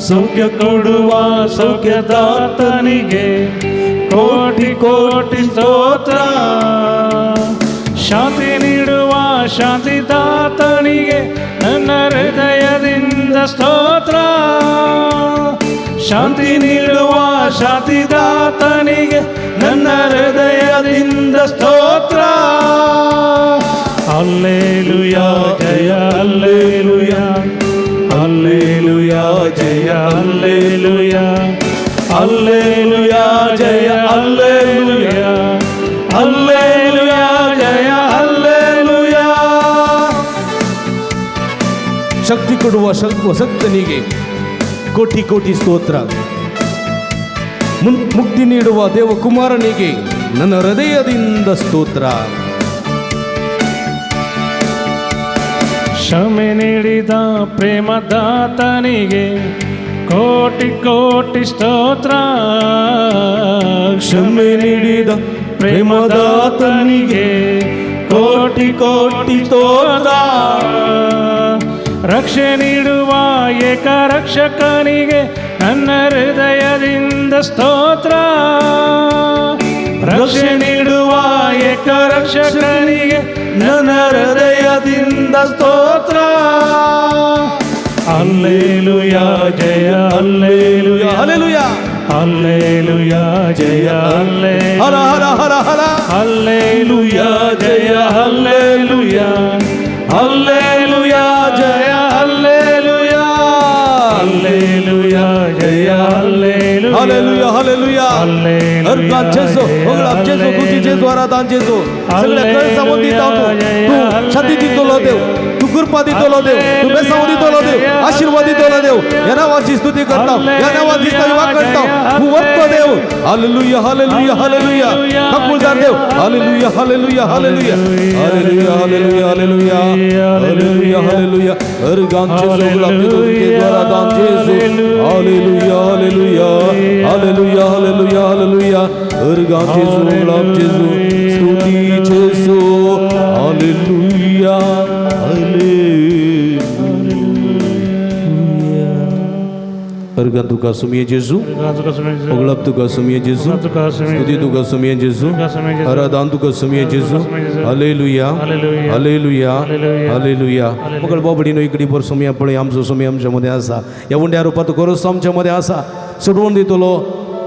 ಸೌಖ್ಯ ಕೊಡುವ ಸೌಖ್ಯದಾತನಿಗೆ ಕೋಟಿ ಕೋಟಿ ಸ್ತೋತ್ರ. ಶಾಂತಿ ನೀಡುವ ಶಾಂತಿದಾತನಿಗೆ ನನ್ನ ಹೃದಯದಿಂದ ಸ್ತೋತ್ರ. ಶಾಂತಿ ನೀಡುವ ಶಾಂತಿದಾತನಿಗೆ ನನ್ನ ಹೃದಯದಿಂದ ಸ್ತೋತ್ರ. ಅಲ್ಲೇಲುಯಾ ಜಯ ಅಲ್ಲೇಲುಯಾ, ಅಲ್ಲೇಲುಯಾ ಜಯ ಅಲ್ಲೇಲುಯಾ, ಅಲ್ಲೇಲುಯಾ ಜಯ ಅಲ್ಲೇಲುಯಾ, ಅಲ್ಲೇಲುಯಾ ಜಯ ಅಲ್ಲೇಲುಯಾ. ಶಕ್ತಿ ಕೊಡುವ ಶಕ್ತನಿಗೆ ಕೋಟಿ ಕೋಟಿ ಸ್ತೋತ್ರ. ಮುಕ್ತಿ ನೀಡುವ ದೇವಕುಮಾರನಿಗೆ ನನ್ನ ಹೃದಯದಿಂದ ಸ್ತೋತ್ರ. ಕ್ಷಮೆ ನೀಡಿದ ಪ್ರೇಮದಾತನಿಗೆ ಕೋಟಿ ಕೋಟಿ ಸ್ತೋತ್ರ. ಕ್ಷಮೆ ನೀಡಿದ ಪ್ರೇಮದಾತನಿಗೆ ಕೋಟಿ ಕೋಟಿ ಸ್ತೋತ್ರ. ರಕ್ಷೆ ನೀಡುವ ಏಕ ರಕ್ಷಕನಿಗೆ ನನ್ನ ಹೃದಯದಿಂದ ಸ್ತೋತ್ರ. ರಕ್ಷೆ ನೀಡುವ ಏಕ ರಕ್ಷಕನಿಗೆ ನನ್ನ ಹೃದಯದಿಂದ ಸ್ತೋತ್ರ. ಅಲ್ಲೇಲುಯಾ ಜಯ ಅಲ್ಲೇಲುಯಾ, ಹಲ್ಲೆಲೂಯಾ. ಅಲ್ಲೇಲುಯಾ ಜಯ ಅಲ್ಲೇ ಹರ ಹರ ಹರ ಹರ. ಅಲ್ಲೇಲುಯಾ ಜಯ ಅಲ್ಲೇಲುಯಾ, ಅಲ್ಲೇಲುಯಾ ಜಯ ಅಲ್ಲೇಲುಯಾ, ಅಲ್ಲೇಲುಯಾ ಜಯ hallelujah. Alleluia. Hallelujah. Hallelujah, अर्गात जेजू, होगळाप जेजू, तुझी जेजू, आराधन जेजू. सगळ्या कळसामो दिता तूं, तूं शांती दितलो देव, तूं कृपा दितलो देव, तूं बेसांव दितलो देव, आशीर्वाद दितलो देव. ह्या नांवाची स्तुती करता, ह्या नांवाची स्तुती करता. तूं वत्तो देव. Hallelujah, hallelujah, hallelujah. कबूलदार देव. Hallelujah, hallelujah, hallelujah, hallelujah, hallelujah, hallelujah, hallelujah, hallelujah. Organ जेजू, होगळाप जेजू, तुझी आराधन जेजू. Hallelujah, hallelujah, hallelujah, hallelujah, hallelujah. Organ जेजू, होगळाप जेजू, स्तुती जेजू. Hallelujah, hallelujah. अर्गान तुका सुमिये जेजू, होगळाप तुका सुमिये जेजू, स्तुती तुका सुमिये जेजू, आराधन तुका सुमिये जेजू. Hallelujah, hallelujah, hallelujah. मगळ बाबडीनो इकडे भर सुमया पळय, आमचो सुमया आमच्या मध्ये आसा. ह्या उंड्या रुपांत गोरस आमच्या मध्ये आसा. सोडवण दितलो,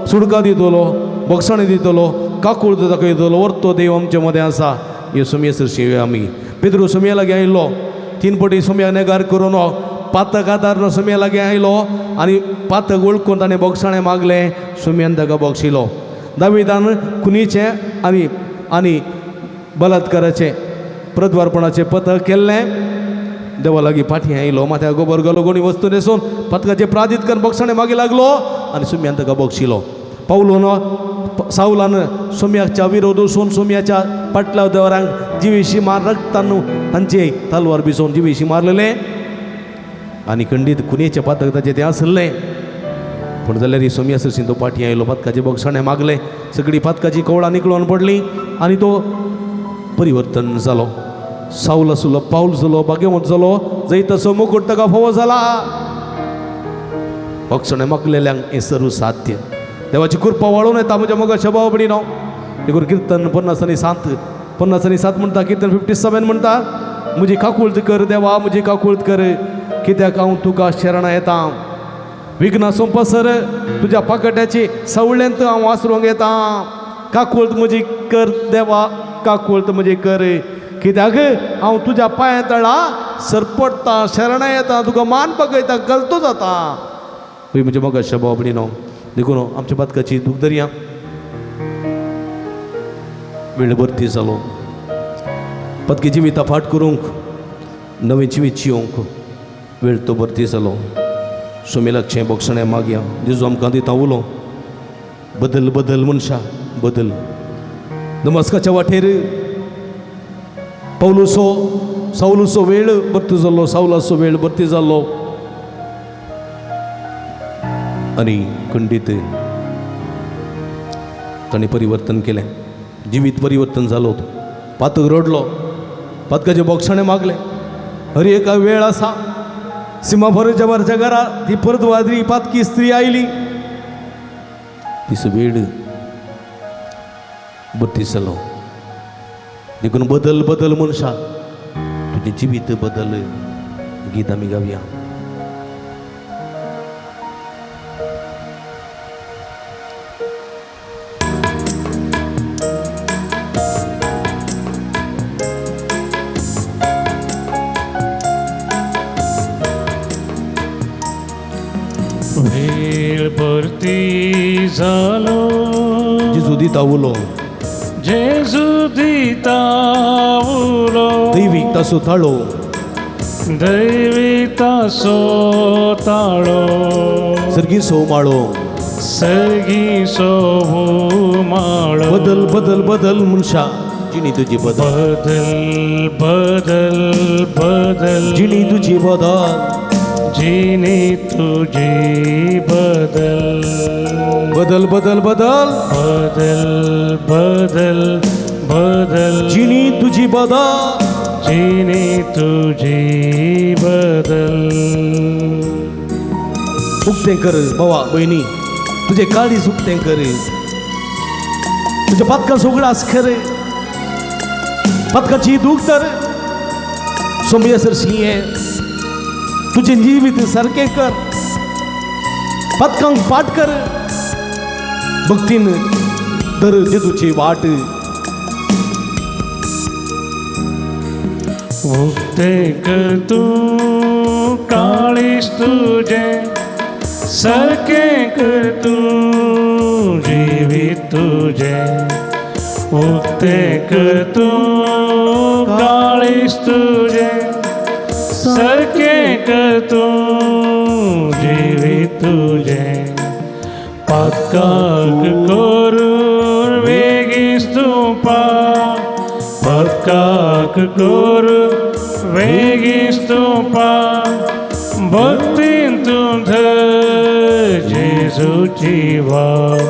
सुडका दितलो, बक्षाणी दितलो, काकूळ दाखयतलो. वर्तो देव आमच्या मध्ये आसा. हे सुमये सरशी आमी पेद्रू सुमया लागीं आयलो. तीन पटी सुमया नेगार करून पातक आदार सुमया लागीं आयलो आनी पातक वळखून ताणें बोगसाणें मागलें. सुमयान ताका बक्षिलो. दाविदान खुनीचें आनी आनी बलात्काराचें प्रद्वारपणाचें पथक केल्लें. देवा लागीं फाटीं आयलो, माथ्या गोबर घालो, गोणी वस्तू न्हेसून पथकाचें प्रादीत करून बोगसाणें मागीर लागलो आनी सुमयान ताका बक्षिलो. पावलोन सावलान सोम्याच्या विरोध वचून सोम्याच्या पाटल्या देवरांक जिवेशी मार रक्तान तांचे तलवार बिसोवन जिवेशी मारलेले आनी खंडीत खुनेचें पातक ताचें तें आसलें. पूण जाल्यार सोम्या सरशीं तो पाटी आयलो, पातकाचें बोगसाणें मागलें, सगळीं पातकाची कवळां निकळोन पडलीं आनी तो परिवर्तन जालो. सावल आसलो पावल जालो, भाग्यवंत जालो, जैताचो मुकुट ताका फावो जाला. बोगसाणें मागलेल्यांक हें सर्व साध्य. देवाची कृपा वाळून येता म्हज्या मोगा शबाव बडीनो. देखून किर्तन 57 57 म्हणटा, किर्तन 57 म्हणटा, म्हजी काकूळत कर देवा, म्हजी काकूळत कर, कित्याक हांव तुका शरणां येता. विघ्न सोंपसर तुज्या पाकट्याची सवळ्यांत हांव आसरोंक येता. काकूळत म्हजी कर देवा, काकूळत म्हजी कर, कित्याक हांव तुज्या पांया तळा सरपडटा, शरणां येता, तुका मान पगयता, गलतो जाता. हय म्हज्या मोगा शबाव बडीनो. देखून आमच्या पातकाची दूख दरया वेळ भरती जालो. पतकी जिविता फाट करूंक नवें जिवीत जियोंक वेळ तो भरती जालो. सुमेलाचें बोगसणें मागया. जेजू आमकां दिता उलो, बदल बदल मनशा बदल. नमस्काच्या वाटेर पौलुसो सावलुसो वेळ भरती जालो, सावलाचो वेळ भरती जालो आनी खंडीत ताणें परिवर्तन केलें. जिवीत परिवर्तन जालो. पातक रडलो, पातकाचें बोगसाणें मागलें. हर एका वेळ आसा सीमा भरच्या घरा ती परतवादी पातकी स्त्री आयली. तिचो वेळ भरती जालो. देखून बदल बदल मनशा, तुजें जिवीत बदल. गीत आमी गावया. वेळ भरती जालो, जेजू दिता उलो, जेजू दिता उलो, दैवीक तासो ताळो, दैवी तासो ताळो, सर्गी सो माळो, सर्गी सो माळो. बदल बदल बदल मनशा, जिणी तुजी बदल, बदल बदल बदल, जिणी तुजी बदल, जिनी तुझी बदल, बदल बदल बदल, बदल बदल बदल, जिणी तुजी बदल, जिनी तुझी बदल. उक्तें कर भावा भयणी, तुजें काळीज उक्तें कर, तुज्या पातकां सगळं खरे, पातकाची दूख तर सोमया सरशी हें तुजें जिवीत सारकें कर, पातकांक पाट कर, भक्तीन धर जेजूची वाट. उक्ते कर तूं काळीज तुजें, सारकें कर तूं जिवीत तुजें. उक्तें कर तूं काळीज तुजें, सारकें कर तूं जिवीत तुजें. पातकाक करून वेगीच तूं पा, पातकाक करून वेगीच तूं पा, भक्तीन तूं धर जेजूची वाट,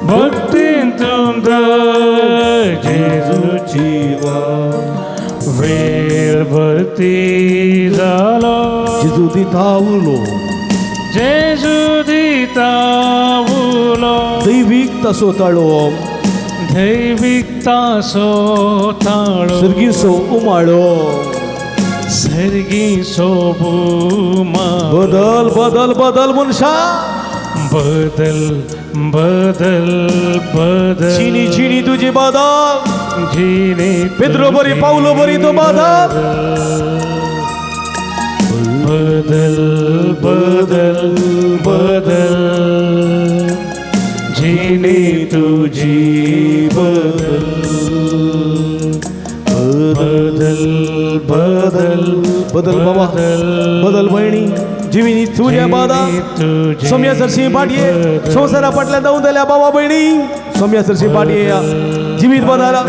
भक्तीन तूं धर जेजूची वाट. वेळ भरती जालो, जेजू दिता उलो, जेजू दिता उलो, दैवीक तासो ताळो, दैवीक तासो ताळो, सर्गी सो उमाळो, सर्गी सो उमाळो. बदल बदल बदल मनशा, बदल बदल बदल, जिणी जिणी तुजी बदल, जिणी पेद्रो बरी पावलो बरी तो बदल, बदल बदल बदल, जिणी तुझी बदल, बदल बदल बदल बाबा, बदल भयणी, जिवीनी तुज्या बदल. सोम्या सरशी पाटये संवसारा फाटल्यान धांवतल्या बाबा भयणी, सोम्या सरशी पाटये जिवीत बदला,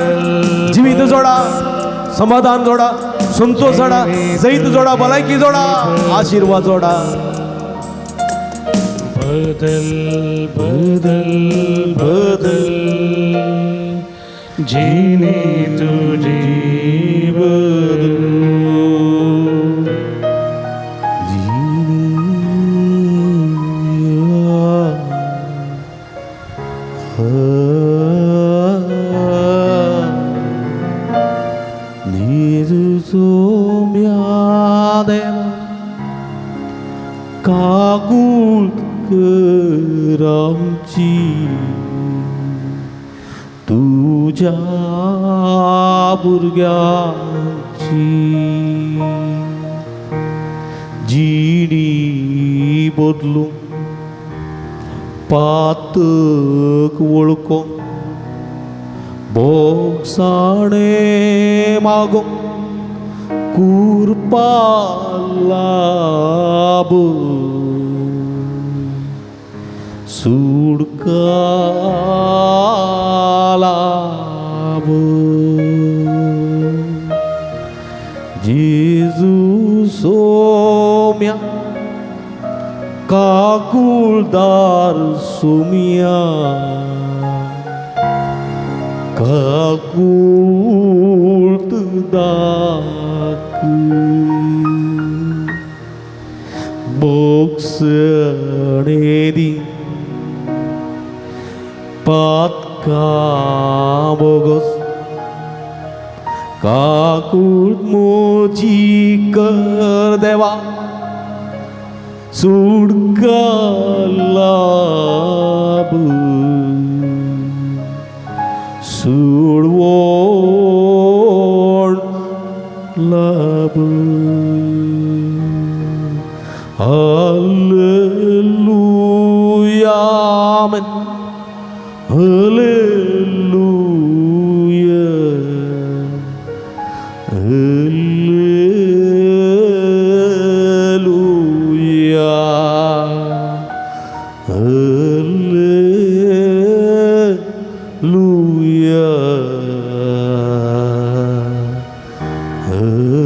जिवीत जोडा, समाधान जोडा, संतोष जोडा, जैत जोडा, भलायकी जोडा, आशिर्वाद जोडा. बदल बदल बदल, जिणी तुझी बदल. काकूळ कर आमची, तुज्या भुरग्यांची जिणी बदलूंक पातक वळखूंक भोगसाणे मागूंक कुरपा लाभ, सुडका लाभ. जेजू सोम्या काकुळदार सोम्या, काकूळ दाक, भोगसणे दी पातका बोगस काकूट मोजी कर देवा सुटका लाभ सुडवण लाभ. Hallelujah, amen. Hallelujah, hallelujah, hallelujah, hallelujah.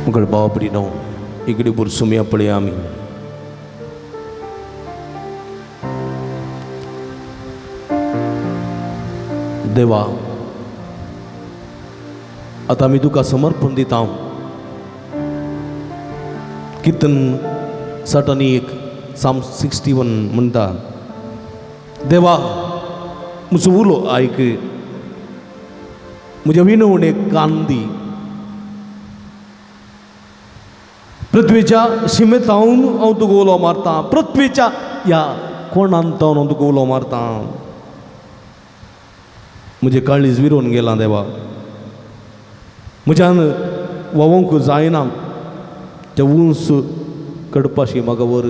मुखार बाबरी न्हू इकडे पुरसुमया पळया आमी. देवा आतां आमी तुका समर्पण दिता. किर्तन 61 साम 61 म्हणटा, देवा म्हजो उलो आयक, म्हज्या विनवणेक कान दी. पृथ्वीच्या शिमेतावन हांव तुका उलो मारता, पृथ्वीच्या ह्या कोणांतावन हांव तुका उलो मारता. म्हजें काळीज विरोवन गेलां देवा, म्हज्यान व्हांवूंक जायना, त्या उंच कडपाशी म्हाका वर.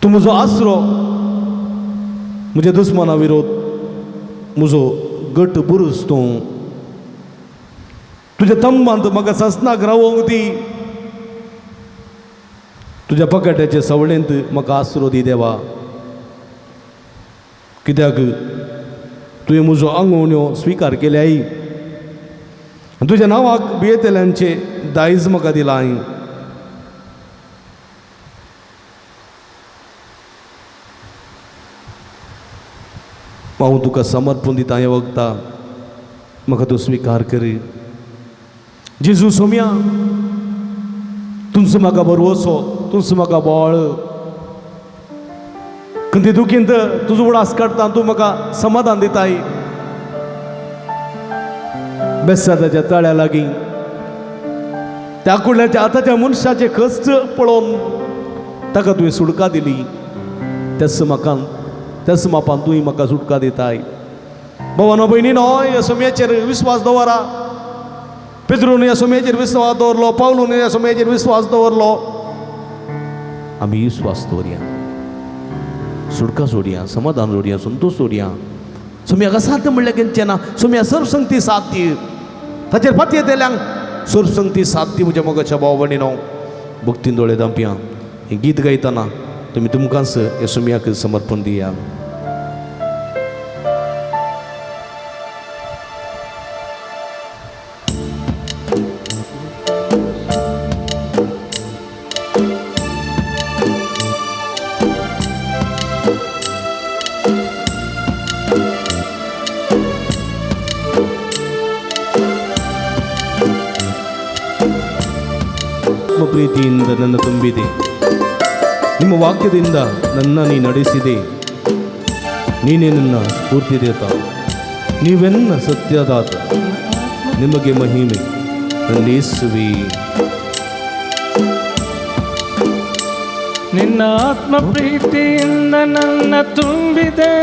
तूं म्हजो आसरो, म्हज्या दुस्माना विरोध म्हजो गट बुरूज तूं. तुज्या तंबांत म्हाका ससनाक रावोंक दी, तुज्या पकाट्याचे सवळेंत म्हाका आसरो दी देवा. कित्याक तुवें म्हजो आंगवण्यो स्विकार केल्याय, तुज्या नांवाक भियेतल्यांचे दायज म्हाका दिलां. हांव तुका समर्पण दिता हें वखता, म्हाका तूं स्विकार कर. जेजू सोम्या, तुमचो म्हाका भरवसो, तुमचो म्हाका बळ. खंय दुखींत तुजो उडास काडटा, तूं म्हाका समाधान दिताय. बेसादाच्या तळ्या लागीं त्या कुडल्याच्या आतांच्या मनशाचे कश्ट पळोवन ताका तुवें सुटका दिली. त्याच म्हाका त्याच मापान तुवें म्हाका सुटका दिताय. भोवानो भयणी न्हय, ह्या सोम्याचेर विस्वास दवरा. पेद्रून ह्या सोम्याचेर विस्वास दवरलो, पावलून ह्या सोम्याचेर विस्वास दवरलो. आमी विस्वास दवरया, सुटका सोडया, समाधान जोडया, संतोश जोडया. सोम्याक असाध्य म्हणल्यार केन्ना ना, सोम्या सर्वसंगती साध्य. ताचेर फाती येतल्यांक सर्वसंगती साध्य. म्हज्या मोगाच्या भाव भयणीनो, भक्तीन दोळे धांपया. हें गीत गायतना तुमी तुमकांच ह्या सोम्याक समर्पण दिया. ಪ್ರೀತಿಯಿಂದ ನನ್ನ ತುಂಬಿದೆ, ನಿಮ್ಮ ವಾಕ್ಯದಿಂದ ನನ್ನ ನೀ ನಡೆಸಿದೆ. ನೀನೇ ನನ್ನ ಸ್ಫೂರ್ತಿದೇತ, ನೀವೆನ್ನ ಸತ್ಯದಾತ. ನಿಮಗೆ ಮಹಿಮೆ ನನ್ನ ಯೇಸುವೇ. ನಿನ್ನ ಆತ್ಮ ಪ್ರೀತಿಯಿಂದ ನನ್ನ ತುಂಬಿದೆ,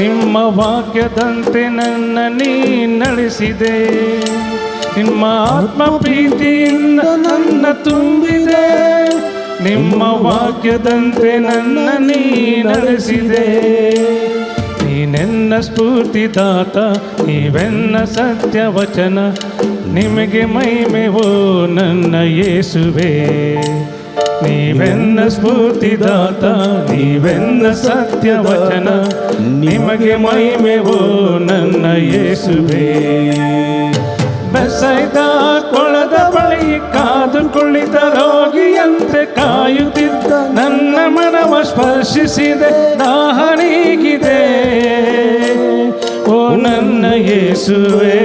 ನಿಮ್ಮ ವಾಕ್ಯದಂತೆ ನನ್ನ ನೀ ನಡೆಸಿದೆ. ನಿಮ್ಮ ಆತ್ಮ ಪ್ರೀತಿಯಿಂದ ನನ್ನ ತುಂಬಿದೆ, ನಿಮ್ಮ ವಾಕ್ಯದಂತೆ ನನ್ನ ನೀ ನಡೆಸಿದೆ. ನೀನೆನ್ನ ಸ್ಫೂರ್ತಿದಾತ, ನೀವೆನ್ನ ಸತ್ಯವಚನ, ನಿಮಗೆ ಮಹಿಮೆವೋ ನನ್ನ ಯೇಸುವೇ. ನೀವೆನ್ನ ಸ್ಫೂರ್ತಿದಾತ, ನೀವೆನ್ನ ಸತ್ಯವಚನ, ನಿಮಗೆ ಮಹಿಮೆವೋ ನನ್ನ ಯೇಸುವೇ. ಬೆಸೈದ ಕೊಳದ ಬಳಿ ಕಾದು ಕುಳಿತ ರೋಗಿಯಂತೆ ಕಾಯುತ್ತಿದ್ದ ನನ್ನ ಮನವ ಸ್ಪರ್ಶಿಸಿದೆ, ದಾಹ ನೀಗಿದೆ ಓ ನನ್ನ ಯೇಸುವೆ.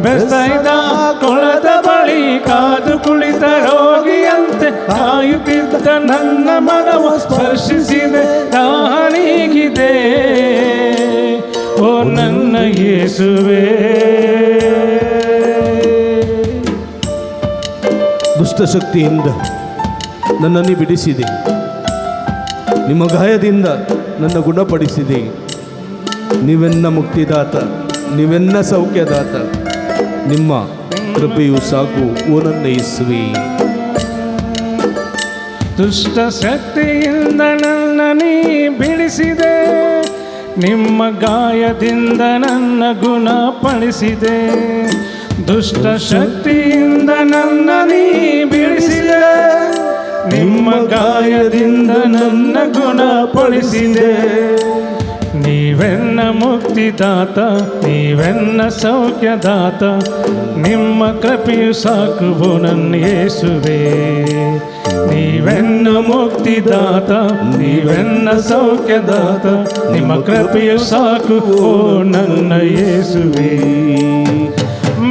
ಬೆಸೈದ ಕೊಳದ ಬಳಿ ಕಾದು ಕುಳಿತ ರೋಗಿಯಂತೆ ಕಾಯುತ್ತಿದ್ದ ನನ್ನ ಮನವ ಸ್ಪರ್ಶಿಸಿದೆ, ದಾಹ ನೀಗಿದೆ ಓ ನನ್ನ ಯೇಸುವೆ. ದುಷ್ಟಶಕ್ತಿಯಿಂದ ನನ್ನನ್ನು ಬಿಡಿಸಿದೆ, ನಿಮ್ಮ ಗಾಯದಿಂದ ನನ್ನ ಗುಣಪಡಿಸಿದೆ. ನೀವೆನ್ನ ಮುಕ್ತಿದಾತ, ನೀವೆನ್ನ ಸೌಖ್ಯದಾತ, ನಿಮ್ಮ ಕೃಪೆಯು ಸಾಕು ಓ ನನ್ನ ಯೇಸುವೇ. ದುಷ್ಟ ಶಕ್ತಿಯಿಂದ ನನ್ನ ನೀ ಬಿಡಿಸಿದೆ, ನಿಮ್ಮ ಗಾಯದಿಂದ ನನ್ನ ಗುಣಪಡಿಸಿದೆ. ದುಷ್ಟ ಶಕ್ತಿಯಿಂದ ನನ್ನ ನೀ ಬಿಡಿಸಿದೆ, ನಿಮ್ಮ ಗಾಯದಿಂದ ನನ್ನ ಗುಣಪಡಿಸಿದೆ. ನೀವೆನ್ನ ಮುಕ್ತಿದಾತ, ನೀವೆನ್ನ ಸೌಖ್ಯದಾತ, ನಿಮ್ಮ ಕೃಪೆಯು ಸಾಕುವು ನನ್ನ ಯೇಸುವೆ. ನೀವೆನ್ನ ಮುಕ್ತಿದಾತ, ನೀವೆನ್ನ ಸೌಖ್ಯದಾತ, ನಿಮ್ಮ ಕೃಪೆಯು ಸಾಕು ಓ ನನ್ನ ಯೇಸುವೆ.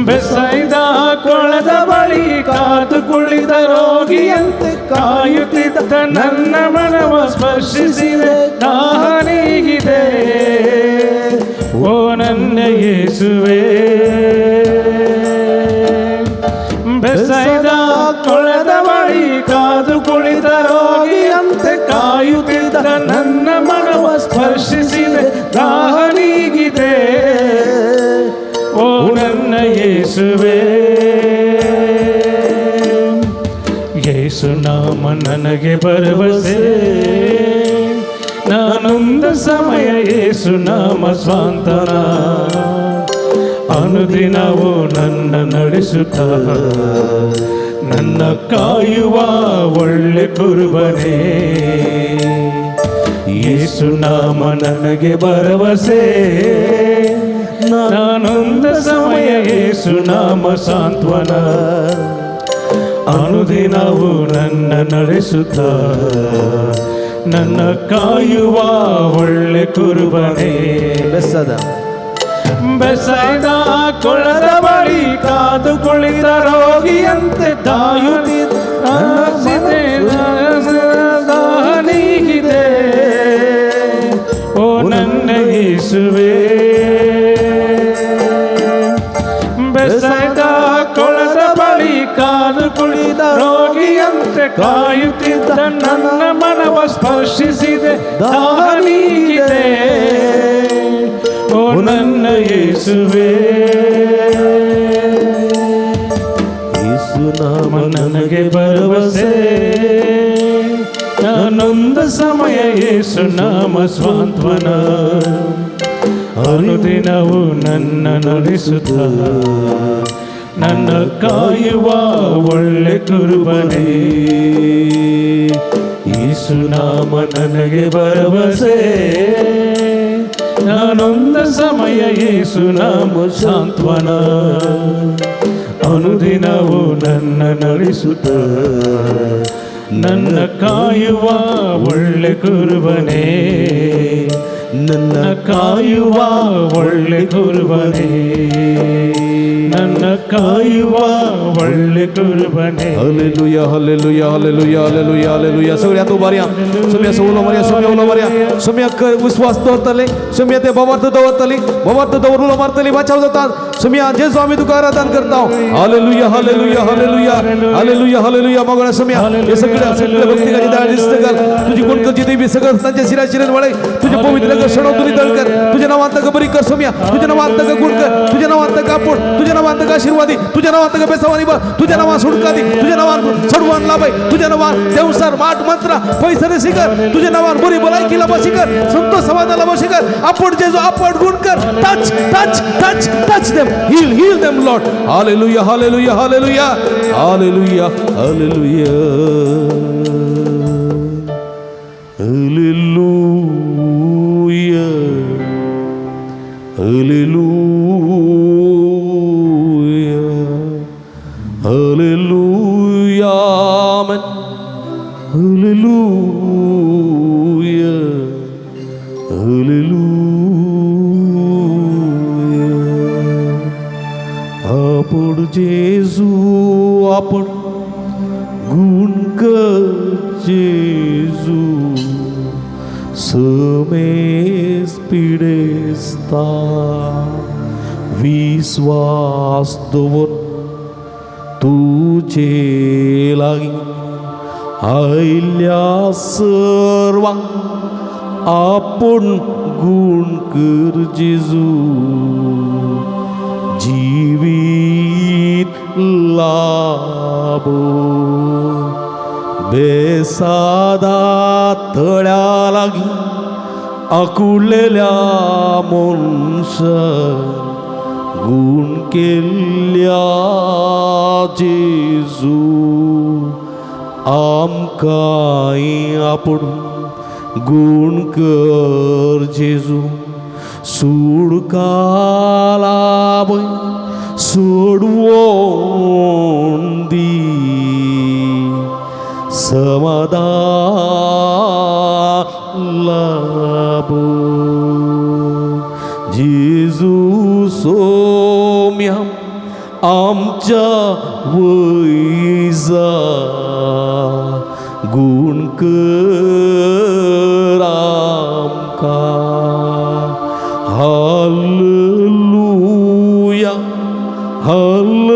ಬೆಸೈದ ಕೊಳದ ಬಳಿ ಕಾದು ಕುಳಿತ ರೋಗಿಯಂತೆ ಕಾಯುತ್ತಿದ್ದ ನನ್ನ ಮನವ ಸ್ಪರ್ಶಿಸಿದೆ, ದಾಹ ನೀಗಿದೆ ಓ ನನ್ನ ಯೇಸುವೆ. ಬೆಸೈದ ಕೊಳದ ಬಳಿ ಕಾದು ಕುಳಿತ ರೋಗಿಯಂತೆ ಕಾಯುತ್ತಿದ್ದ ನನ್ನ ಮನವ ಸ್ಪರ್ಶಿಸಿದೆ, ದಾಹ ನೀಗಿದೆ ಓ ನನ್ನ ಯೇಸುವೆ. ಯೇಸು ನಾಮ ನನಗೆ ಭರವಸೆ, ನಾನೊಂದು ಸಮಯ ಯೇಸು ನಾಮ ಸ್ವಾಂತನ, ಅನುದಿನವೂ ನನ್ನ ನಡೆಸುತ್ತ ನನ್ನ ಕಾಯುವ ಒಳ್ಳೆ ಕುರುಬನೇ. ಯೇಸು ನಾಮ ನನಗೆ ಭರವಸೆ, ನಾನೊಂದು ಸಮಯ ಯೇಸು ನಾಮ ಸಾಂತ್ವನ, ಅನುದಿನವೂ ನನ್ನ ನಡೆಸುತ್ತ ನನ್ನ ಕಾಯುವ ಒಳ್ಳೆ ಕುರುಬನೇ. ಬೆಸೈದ ಕೊಳದ ಬಳಿ ಕಾದು ಕುಳಿತ ರೋಗಿಯಂತೆ ಕಾಯುತ್ತಿದ್ದ ದಾಹ ನೀಗಿದೆ ಓ ನನ್ನ ಯೇಸುವೆ. ಬೆಸೈದ ಕೊಳದ ಬಳಿ ಕಾದು ಕುಳಿತ ರೋಗಿಯಂತೆ ಕಾಯುತ್ತಿದ್ದ ನನ್ನ ಮನವ ಸ್ಪರ್ಶಿಸಿದೆ, ದಾಹ ನೀಗಿದೆ ಓ ನನ್ನ ಯೇಸುವೆ. ಯೇಸು ನಾಮ ನನಗೆ ಭರವಸೆ, ನಾನೊಂದು ಸಮಯ ಯೇಸು ನಾಮ ಸ್ವಾಂತ್ವನ, ಅನುದಿನವೂ ನನ್ನ ನಡೆಸುತ್ತ ನನ್ನ ಕಾಯುವ ಒಳ್ಳೆ ಕುರುಬನೇ. ಯೇಸು ನಾಮ ನನಗೆ ಭರವಸೆ, ನಾನೊಂದು ಸಮಯ ಯೇಸು ನಾಮ ಸಾಂತ್ವನ, ಅನುದಿನವೂ ನನ್ನ ನಡೆಸುತ್ತ ನನ್ನ ಕಾಯುವ ಒಳ್ಳೆ ಕುರುಬನೇ. ನನ್ನ ಕಾಯುವ ಒಳ್ಳೆ ಕುರುಬನೇ, ನನ್ನ ಕಾಯುವ ಒಳ್ಳೆ ಕುರುಬನೇ. Hallelujah, hallelujah, hallelujah, hallelujah, hallelujah. सगळ्यात उभारया, सुम्या उलो मारया, सुम्या उलो मारया, सुम्या विश्वास दवरतले, सुम्या ते भावार्थ दवरतली, भावार्थ दवर उलो मारतली, वाचाव जाता. सुम्या जेजू आमी तुका आराधन करता. Hallelujah, hallelujah, hallelujah, hallelujah, hallelujah. मगोळा सुम्या हे सगळ्या सगळ्या भक्तिकाची दाळ दिसत कर, तुझी गुणकरची देवी सगळं तांच्या शिरा शिरेन वळय, तुझ्या पवित्र क्षणात तुझी दळ कर, तुझ्या नावांत बरी कर सुम्या, तुझ्या नावांत गुण कर, तुझ्या नावांत कापूर, तुझ्या नावांत आशीर्वादी, तुझ्या नावांत बेसवानी बळ, तुझ्या नावात सुटका दी, तुझ्या नावात चढवान लाभाय, तुझ्या नावात देवसार माठ मंत्र पैसे शिकर, तुझ्या नावात बरी भलायकी लाभाशी कर, संतोष समाधान लाभाशी कर. आपण जेजू आपण गुण कर. Touch touch touch touch them, heal heal them Lord. Hallelujah, hallelujah, hallelujah, hallelujah, hallelujah, hallelujah, Hallelujah, hallelujah, amen. Hallelujah, hallelujah. అప్పుడు జేసు అప్పుడు గుణ్క జేసు समेस पिडेस्ता विश्वास दवर तुझे लागी आयल्या सर्वांक आपूण गुण कर जेजू जिवीत लाभो बेसादा तळ्या लागी आकुळलेल्या मनशा गुण केल्ल्या जेजू आमकांय आपूण गुण कर जेजू सुडकाला वय सोडवून दी समाधान लाभो जेजू सोम्या आमच्या वयजा गुण कर आमकां. Hallelujah, hallelujah,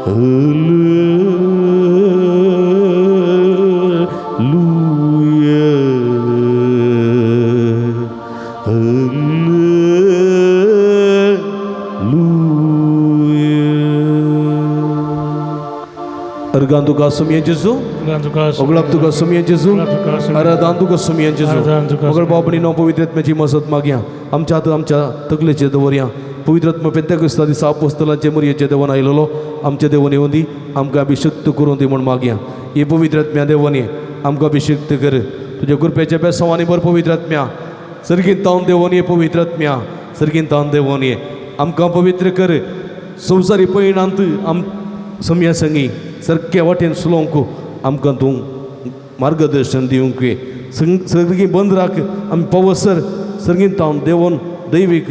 hallelujah, hallelujah. Organ तुका सुमये जेजू, ओगळाप तुका सुमये जेजू, आराधान तुका सुमये जेजू. मगळ बाबणी नो पवित्र आत्म्याची मजत मागया. आमच्या हात आमच्या तकलेचेर दवरया. पवित्र आत्मा पेद्या दिसा आपोस्तलांचे मुरयेचे देवन आयलेलो आमच्या देवन येवन दी, आमकां अभिशक्त करून दी म्हूण मागया. हे पवित्र आत्म्या देवन ये, आमकां अभिशक्त कर. तुज्या कृपेच्या बेसांवांनी भर पवित्र आत्म्या. सर्गीन तावन देवन ये पवित्र आत्म्या, सर्गीन तावन देवन ये, आमकां पवित्र कर. संवसारी पयणांत आम सम्या संगी सारक्या वाटेन चलोवंक आमकां तूं मार्गदर्शन दिवंक. सर्गी बंद राख आमी पावसर सर्गीन तावन देवन दैवीक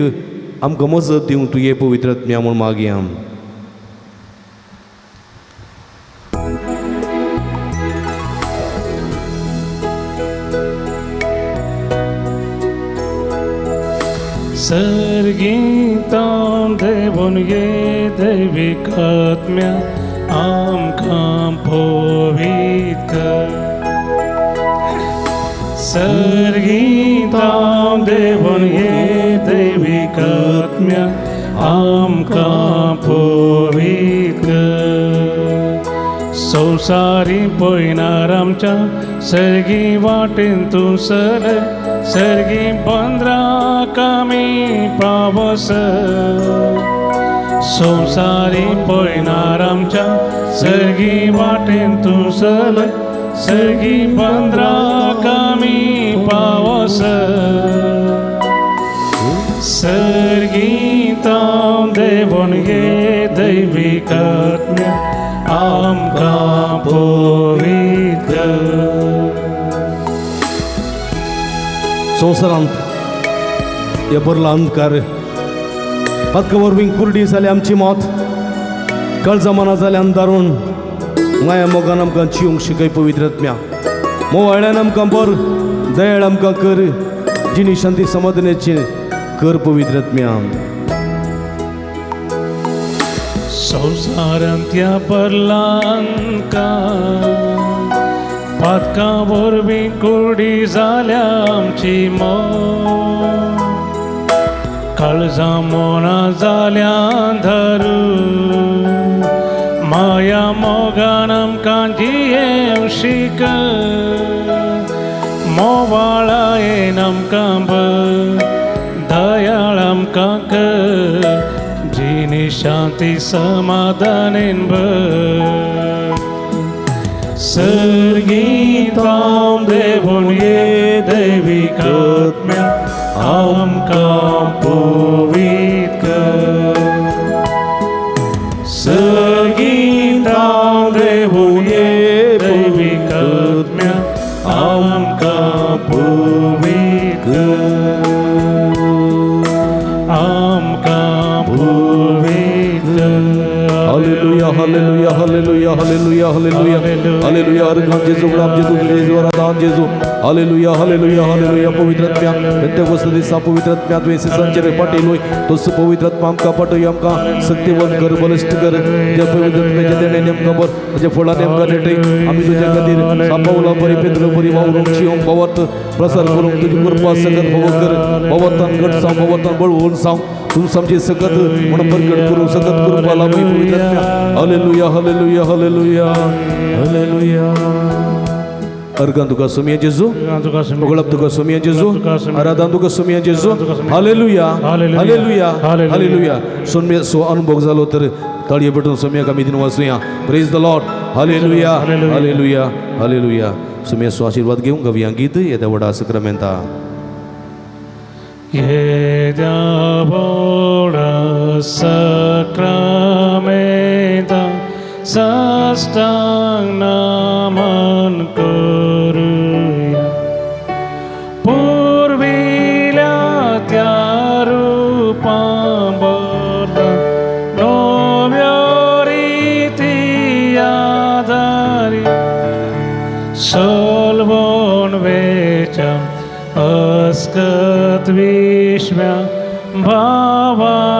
आमकां मजत दिवंक तूं ये पवित्र आत्म्या म्हूण मागया. सर्गीतां देवन ये दैवीक आत्म्या आमकां पवित्र. सर्गीतां देवन ये दैवीक आत्म्या आमकां पवित्र. संवसारी पयणार आमच्या सर्गी वाटेन तूं सर, सर्गी बंदराक आमी पावस. संवसारी पयणार आमच्या सर्गी वाटेन तूं सल, सर्गी बंदराक आमी पावस. सर्गीतां देवन ये दैवीक आत्म्या आमकां पवित्र. संवसारांत हे भरला अंधकार पातका वरवीं कुर्डी जाली आमची मत, काळजा मना जालें अंधारून. माया मोगान आमकां जिवंक शिकय पवित्र आत्म्या. मोवाळ्यान आमकां बर, दयाळ आमकां कर, जिणी शांती समाधानाची कर पवित्र आत्म्या. संवसारांत ह्या भरला अंधकार पातकां वरवीं कुर्डी जाल्या आमची मोग, काळजां मोनां जाल्या अंधारू. माया मोगान आमकां जियेवंक शिक, मोवाळायेन आमकां बर, दयाळ आमकां कर, जिणी शांती समाधानेन भर. सर्गीतां देवन ये दैवीक पवित्र कर. सगीतां देवून ये दैवीक आत्म्या आमकां पवित्र कर, आमकां पवित्र कर. Hallelujah hallelujah hallelujah hallelujah hallelujah hallelujah. अर्घां जेजू गुलाब जेजू जेजू आराधन जेजू. Hallelujah hallelujah hallelujah. पवित्र आत्म्या पेंतेकोस्त दिसा पवित्र आत्म्या तुवें सिसांचेर पाठयलोय तोच पवित्र आत्मा आमकां पाठय, आमकां शक्तिवंत कर, बलिश्ट कर. ज्या पवित्र आत्म्याच्या देण्यान आमकां बर ताच्या फळांनी आमकां नेटय. आमी तुज्या खातीर सांपावला बरी पेत्र बरी वावरूंक शिवंक भावार्थ प्रसार करूंक तुजी कृपा सकत फावो कर. भावार्थान घट जावं, भावार्थान बळवून जावं, तूं आमची सकत म्हणून प्रगट करूं सकत कृपा लाभय पवित्र आत्म्या. Hallelujah hallelujah hallelujah hallelujah. अर्घां तुका सोमया जेजू, मोगळप तुका सोमया जेजू, आराधन तुका सोमया जेजू. Hallelujah hallelujah hallelujah. सोम्या सो अनुभव जालो तर ताळये पेटून सोमयाक आमी दिन वाचुया. Praise the Lord. Hallelujah hallelujah hallelujah. सोमया सो आशीर्वाद घेवंक गावया गीत येद्या व्हडा सक्रामेंता. येद्या व्हडा सक्रामेंता साष्टांग नमन करुया. पुर्विल्या त्या रुपां बदला नव्यो रिती आदारी सलवण वेच्या अस्कत विश्व्या भावार्थाचें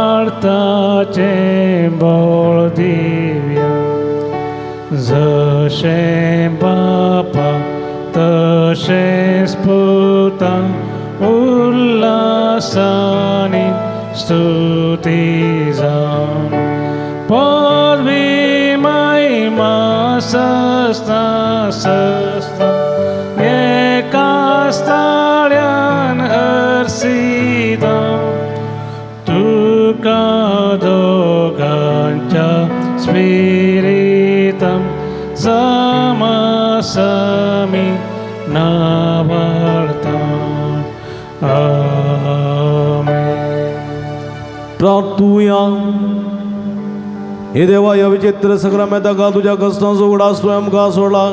बळ दिव्या. जशें बापा तशेंच पुता उल्हासानी स्तुती जावं. पदवी महिमा सस्ता सस्ता एका स्थाळ्यान हर्षिता. तुका दोगांच्या स्पिरितां समासमी नावार्ता. आमेन. प्रार्थुया. हे देवा, ह्या विचित्र सक्रामेंताक तुज्या कश्टांचो उगडास तुवें आमकां सोडला.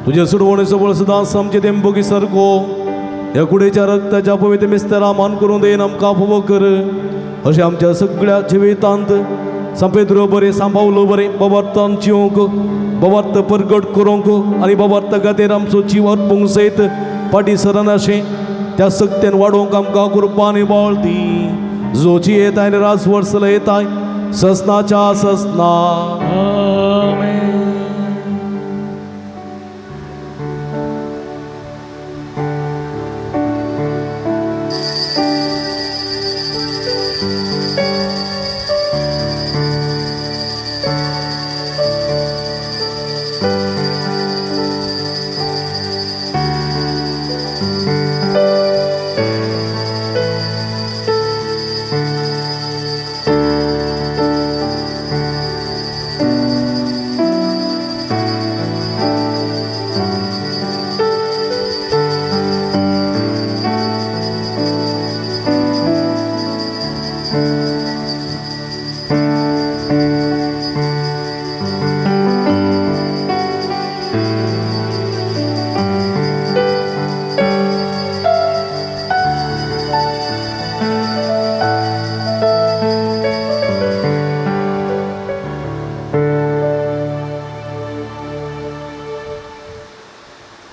तुजे सुडवणेचो बळ सदांच आमचे तेंपोकी सारको ह्या कुडीच्या रक्ताच्या पवित्र मिस्तरा मान करून देन आमकां फावो कर. अशें आमच्या सगळ्या जिवितांत सांपेद्रो बरें, सांबावलो बरें, बाबार्थान जिवंक, बाबार्थ परगट करूंक आनी बाबार्थ खातीर आमचो जीव अर्पूंक सयत फाटीं सरनाशें त्या सक्तेन वाडोवंक आमकां कृपा आनी बळ दी. जोची येताय आनी राजवर्स चलयताय ससनाच्या ससना. आमेन.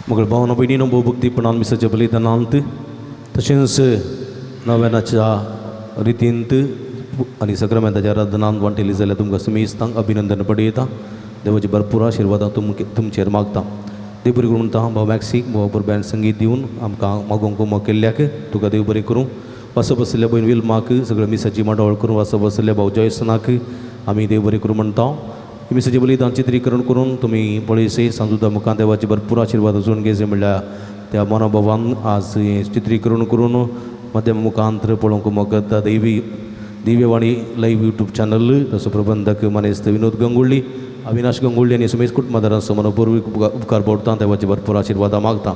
मगळ भावना भयणीनो, भोवभक्तीपणान मिसाच्या बलिदानांत तशेंच नव्यानाच्या रितींत आनी सक्रामेंताच्या आराधनांत वांटेली जाल्यार तुमकां सुमेस्तांक अभिनंदन पडयता. देवाची भरपूर आशिर्वादां तुमचेर मागता. देव बरें करूं म्हणटा भाव मॅक्सीक भाव बँड संगीत दिवन आमकां मागोवंक उमो केल्ल्याक तुका देव बरें करूं. वासप आशिल्ल्या भयण विल्माक सगळ्या मिसाची मांडावळ करून वासप आशिल्ल्या भाव जॉयसनाक आमी देव बरें करूं म्हणटा. मिसाचें बलिदान चित्रीकरण करून तुमी पळयसे सांजुदा मुखार देवाची भरपूर आशिर्वाद वचून घेयचे म्हणल्यार त्या मनोभावान आज हें चित्रीकरण करून माध्यम मुखांतर पळोवंक मगत देवी दिव्यवाणी लायव्ह यूट्यूब चॅनल तसो प्रबंधक मानेस्त विनोद गंगुळ्ळी, अविनाश गंगुळ्ळी आनी सुमेश कुटुंबादारांचो मनोपूर्वक उपकार बोडता देवाची भरपूर आशिर्वादां मागता.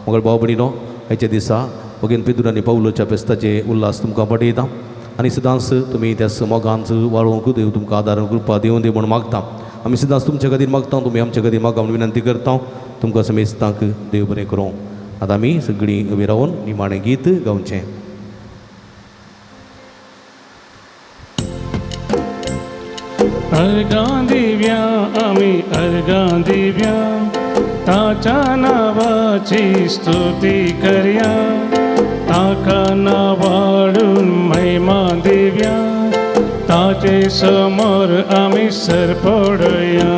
मगळ भाव भयणीनो, आयच्या दिसा बगीन पेदूर आनी पावलोच्या फेस्ताचे उल्हास तुमकां पटयता आनी सदांच तुमी त्या मोगांत वाळोवंक देव तुमकां आदार कृपा दिवं दी म्हूण मागता. आमी सदांच तुमच्या खातीर मागता, तुमी आमच्या खातीर मागा म्हूण विनंती करता. तुमकां समेस्तांक देव बरें करूं. आतां आमी सगळीं उबी रावन निमाणें गीत गावचें. अर्गां दिव्या आमी अर्गां दिव्या, ताच्या नांवाची स्तुती करया, ताका नांवाडून महिमा दिव्या, ताचे समोर आमी सरपडया.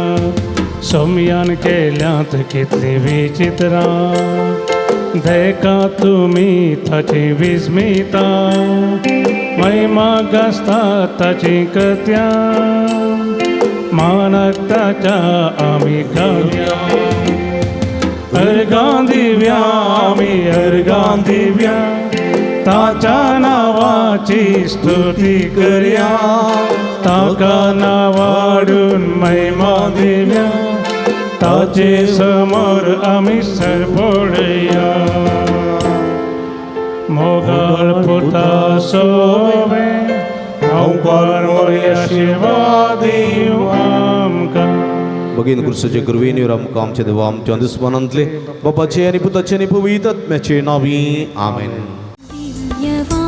सोम्यान केल्यांत कितलीं विचित्रां, देखा तुमी ताची विस्मिता, महिमा गाजता ताची कथ्या, मानक ताच्या आमी गावया. अर्गां दिव्या आमी अर्गां दिव्या, ताच्या नांवाची स्तुती करया, ताका नांवाडून महिमा दिव्या, ताचे समोर आमी सरपडया. मोगाळ पुता सोवे आशीर्वाद दिवं आमकां. बगीन क्रुसाचे कृपेन आमकां आमच्या देवा आमच्या दुस्मानांतले बापाचे आनी पुताचे आनी पवित्र आत्म्याचे नांवी आमेन. दिव्यवाणी.